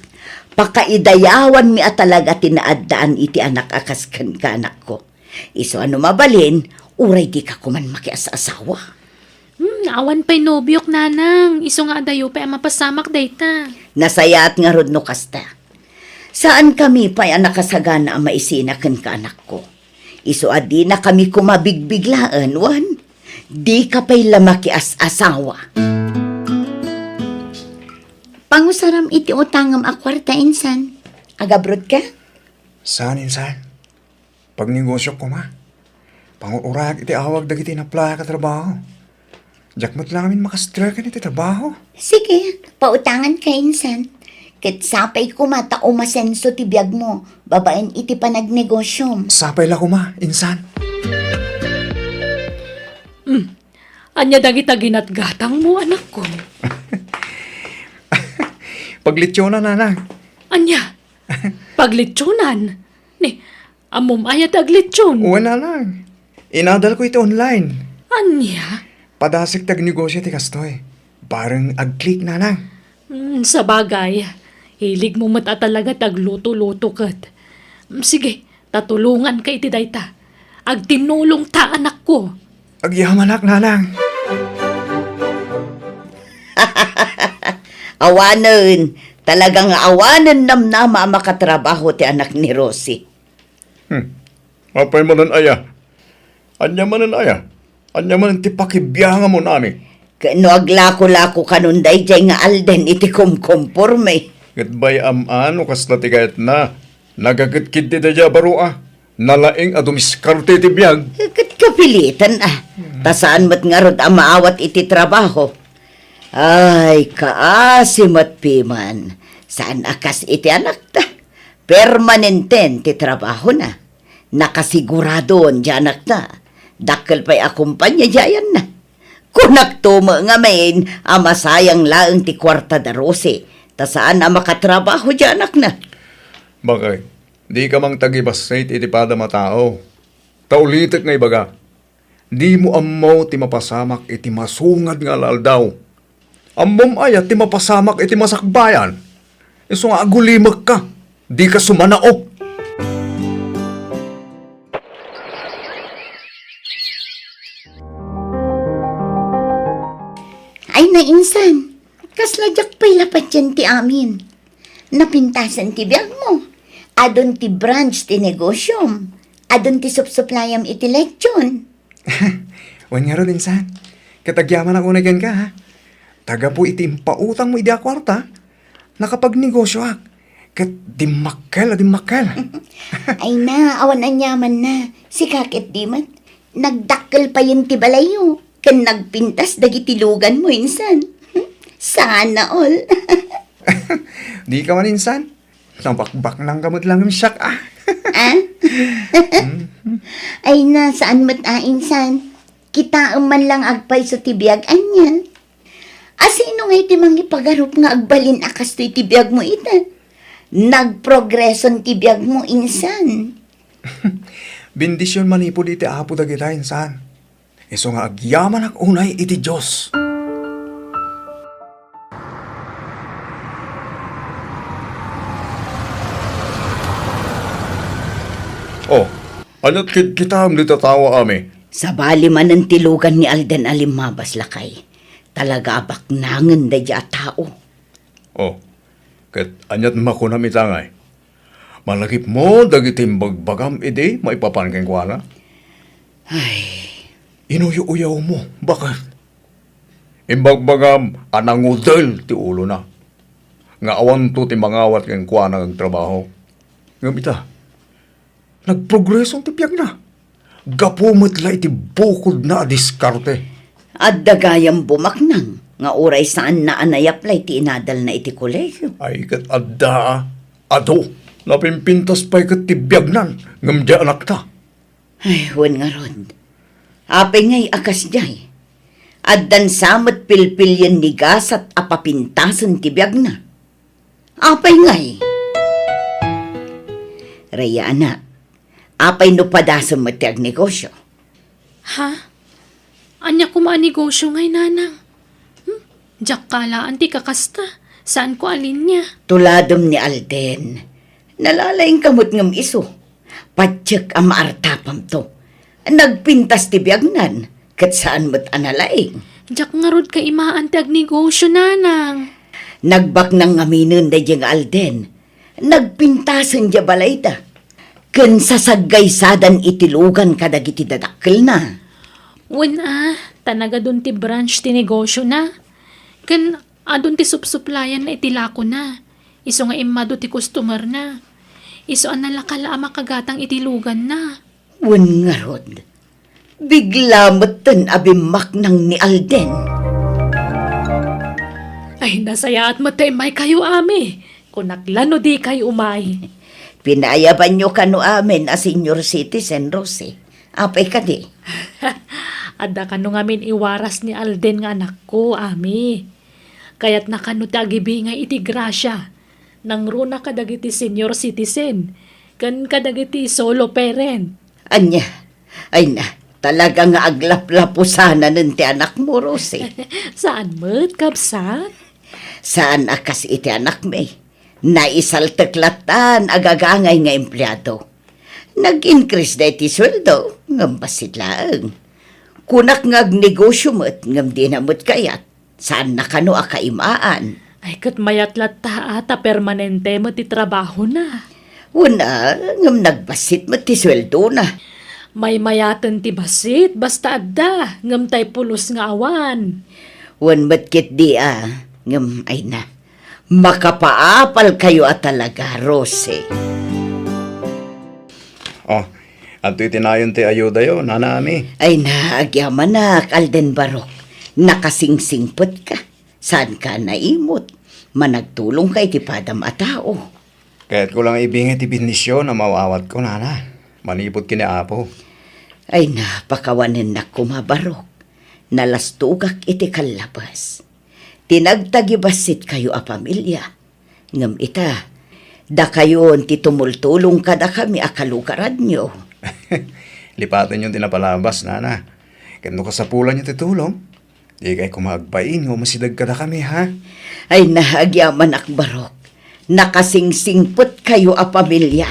Pakaidayawanmi a talaga ti naaddaan iti anak a kas kenka, anakko. Isu a no mabalin, uray dika koman makias-asawa. Hmm, awan pay nobiok, nanang. Isu nga adayo pay a mapasamak dayta. Nasayaat ngarud no kasta. Saankami pay a nakasagana a maisina kenka, anakko. Isu a dinakami koma bigbiglaen, wen? Dika pay la makias-asawa. Pangusaram iti utangem a kuarta, insan. Agabrodka? Saan, insan. Pagnegosiok koma. Pangur-urayak iti awag dagiti inaplayak a trabaho. Diak met la ngamin makastreken iti trabaho. Sige, pautanganka, insan. Ket sapay koma ta umasenso ti biagmo babaen iti panagnegosiom. Sapay la koma, insan. Hmm. Ania dagita ginatgatangmo, anakko? Paglitsionan, nanang. Ania? Paglitsionan? Ni, ammom aya ti aglitsion? Wen, nanang. Inadalko iti online. Ania? Padasek ti agnegosio ti kastoy. Bareng ag-click, nanang. Hmm, sabagay. Hiligmo met a talaga ti agluto-luto ket. Hmm, sige, ta tulonganka iti dayta. Agtinnulongta, anakko. Agyamanak, nanang. Awanen, talaga nga awanen namnama a makatrabaho ti anak ni Rosie. Hmm. Apay manen aya? Ania manen aya? Ania manen ti pakibiangamon, ami? Ket no aglako-lako kanon daydiay nga alden iti kumkumporme. Ket bay-am a no kasla ti kayatna. Nagaketked ti daydiay a baro a. Nalaing a dumiskarte ti biag. Ket kapilitan a. Ta saan met ngarud a maawat iti trabaho. Ay, kaasi met piman. Saan a kas iti anakta. Permanenten ti trabahona. Nakasigurado ti anakta. Dakkel pay a kompania ti ayanna. Kunakto met ngamin a masayang laeng ti kuarta da Rosie, ta saan a makatrabaho ti anakna. Bakay, dika mangtagibassit iti padam a tao. Ta ulitek nga ibaga, dimo ammo ti mapasamak iti masungad nga aldaw. Ammom aya ti mapasamak iti masakbayan? Isu nga agulimekka, dika sumanao. Ay, nainsan, kasla diak pay la patien ti amin. Napintasen ti biagmo. Adun ti branch ti negosiom. Adun ti supsuplayam iti lechon. Wen ngarud, insan. Ket agyamanak unay kenka, ha? Ta gapu iti impautangmo idi a kuarta, nakapagnegosioak. Ket dimmakkel a dimmakkel. Ay na, awan aniamanna. Sika ket di met. Nagdakkel payen ti balayyo. Ken nagpintas dagiti luganmo, insan. Sana all. Di ka man insan? Nabakbaknang ka met lang siak, ah. Ah? Ay na, saan met a insan? Kitaem man lang agpayso ti biag ania. Asino ngay ti mangipagarup nga agbalin a kastoy ti biag mo ita? Nagprogreson ti biag mo insan. Bendision manipud iti Apo dagita insan. Isu nga agyamanak unay iti Dios. Oh, aniat kitkitaem dita tawa, Ami? Sabali manen ti lugan ni Alden a limmabas, lakay. Talaga a baknangen daydiay a tao. Oh, ket aniat makunam ita ngay? Malagipmo dagiti imbagbagam idi maipapan kenkuana? Ay. Inuyo-uyawmo, baket? Imbagbagam a nangudel ti ulona, nga awanto ti mangawat kenkuana nga agtrabaho. Ngem ita, nagprogreso ti biagna. Gapu met la iti bukodna a diskarte. Adda gayam bumaknang nga uray saanna a nayaplay ti inadalna iti kolegio. Ay, ket adda, a. Adu, napimpintas pay ket ti biagnan, ngem diay anakta. Ay, wen ngarud. Apay ngay a kasdiay? Addan sa met pilpilien ni gasat a papintasen ti biagna. Apay ngay? Rhea, anak, apay no padasem met ti agnegosio? Ha? Ania koma a negosio ngay, nanang? Hmm? Diak kalaan ti kakasta. Saanko a linia. Tuladem ni Alden. Nalalaingka met ngem isu. Patiek a maartapamto. Nagpintas ti biagnan, ket saan met a nalaing. Diak ngarud kaimaan ti agnegosio, nanang. Nagbaknang ngaminen daydiay nga Alden. Nagpintasen diay balayda. Ken sasaggaysadan iti lugan kadagiti dadakkelna. Wen a, ta nagadun ti branch ti negosiona. Ken adun ti supsuplayanna iti lakona. Isu nga immadu ti customerna. Isu a nalaka la a makagatang iti luganna. Wen ngarud, bigla metten a bimmaknang ni Alden. Ay, nasayaat met ta immaykayo, Ami. Kunak la no dikay umay. Pinayabanyo kano amin a senior citizen, Rosie. Apay kadi? Adda kano ngamin iwaras ni Alden nga anakko, Ami. Kayatna kano ti agibingay iti grasia. Nangruna kadagiti senior citizen ken kadagiti solo parent. Ania? Ay na, talaga nga aglaplapusanan ti anakmo, Rosie. Saan met, kabsat? Saan a kas iti anakmi. Naisaltek lattan a gagangay nga empleado. Nag-increase da iti sueldo, ngem bassit laeng. Kunak nga agnegosio met, ngem dina met kayat. Saanna kano a kaimaan. Ay, ket mayat latta a ta permanente met ti trabahona. Wen a, ngem nagbassit met ti sueldona. Maymayaten ti bassit, basta adda, ngem tay pulos nga awan. Wen met ketdi a, ngem ay na. Makapaapalkayo a talaga, Rosie. Oh, adtoy ti nayon ti ayudayo, Nana Ami. Ay na, agyamanak, Alden Barok. Nakasingsingpetka. Saanka a naimot. Managtulongka iti padam a tao. Kayatko lang ibingay ti bendision a maaw-awatko, Nana. Manipud ken ni Apo. Ay na, pakawanennak koma, Barok. Nalastogak iti kallabas. Ti nagtagibassitkayo a pamilia. Ngem ita, dakayon ti tumultulong kadakami a kalugaranyo. Lipatenyon ti napalabas, Nana. Ket no kasapulanyo ti tulong, dikay koma agbain nga umasideg kadakami, ha? Ay na, agyamanak, Barok. Nakasingsingpetkayo a pamilia.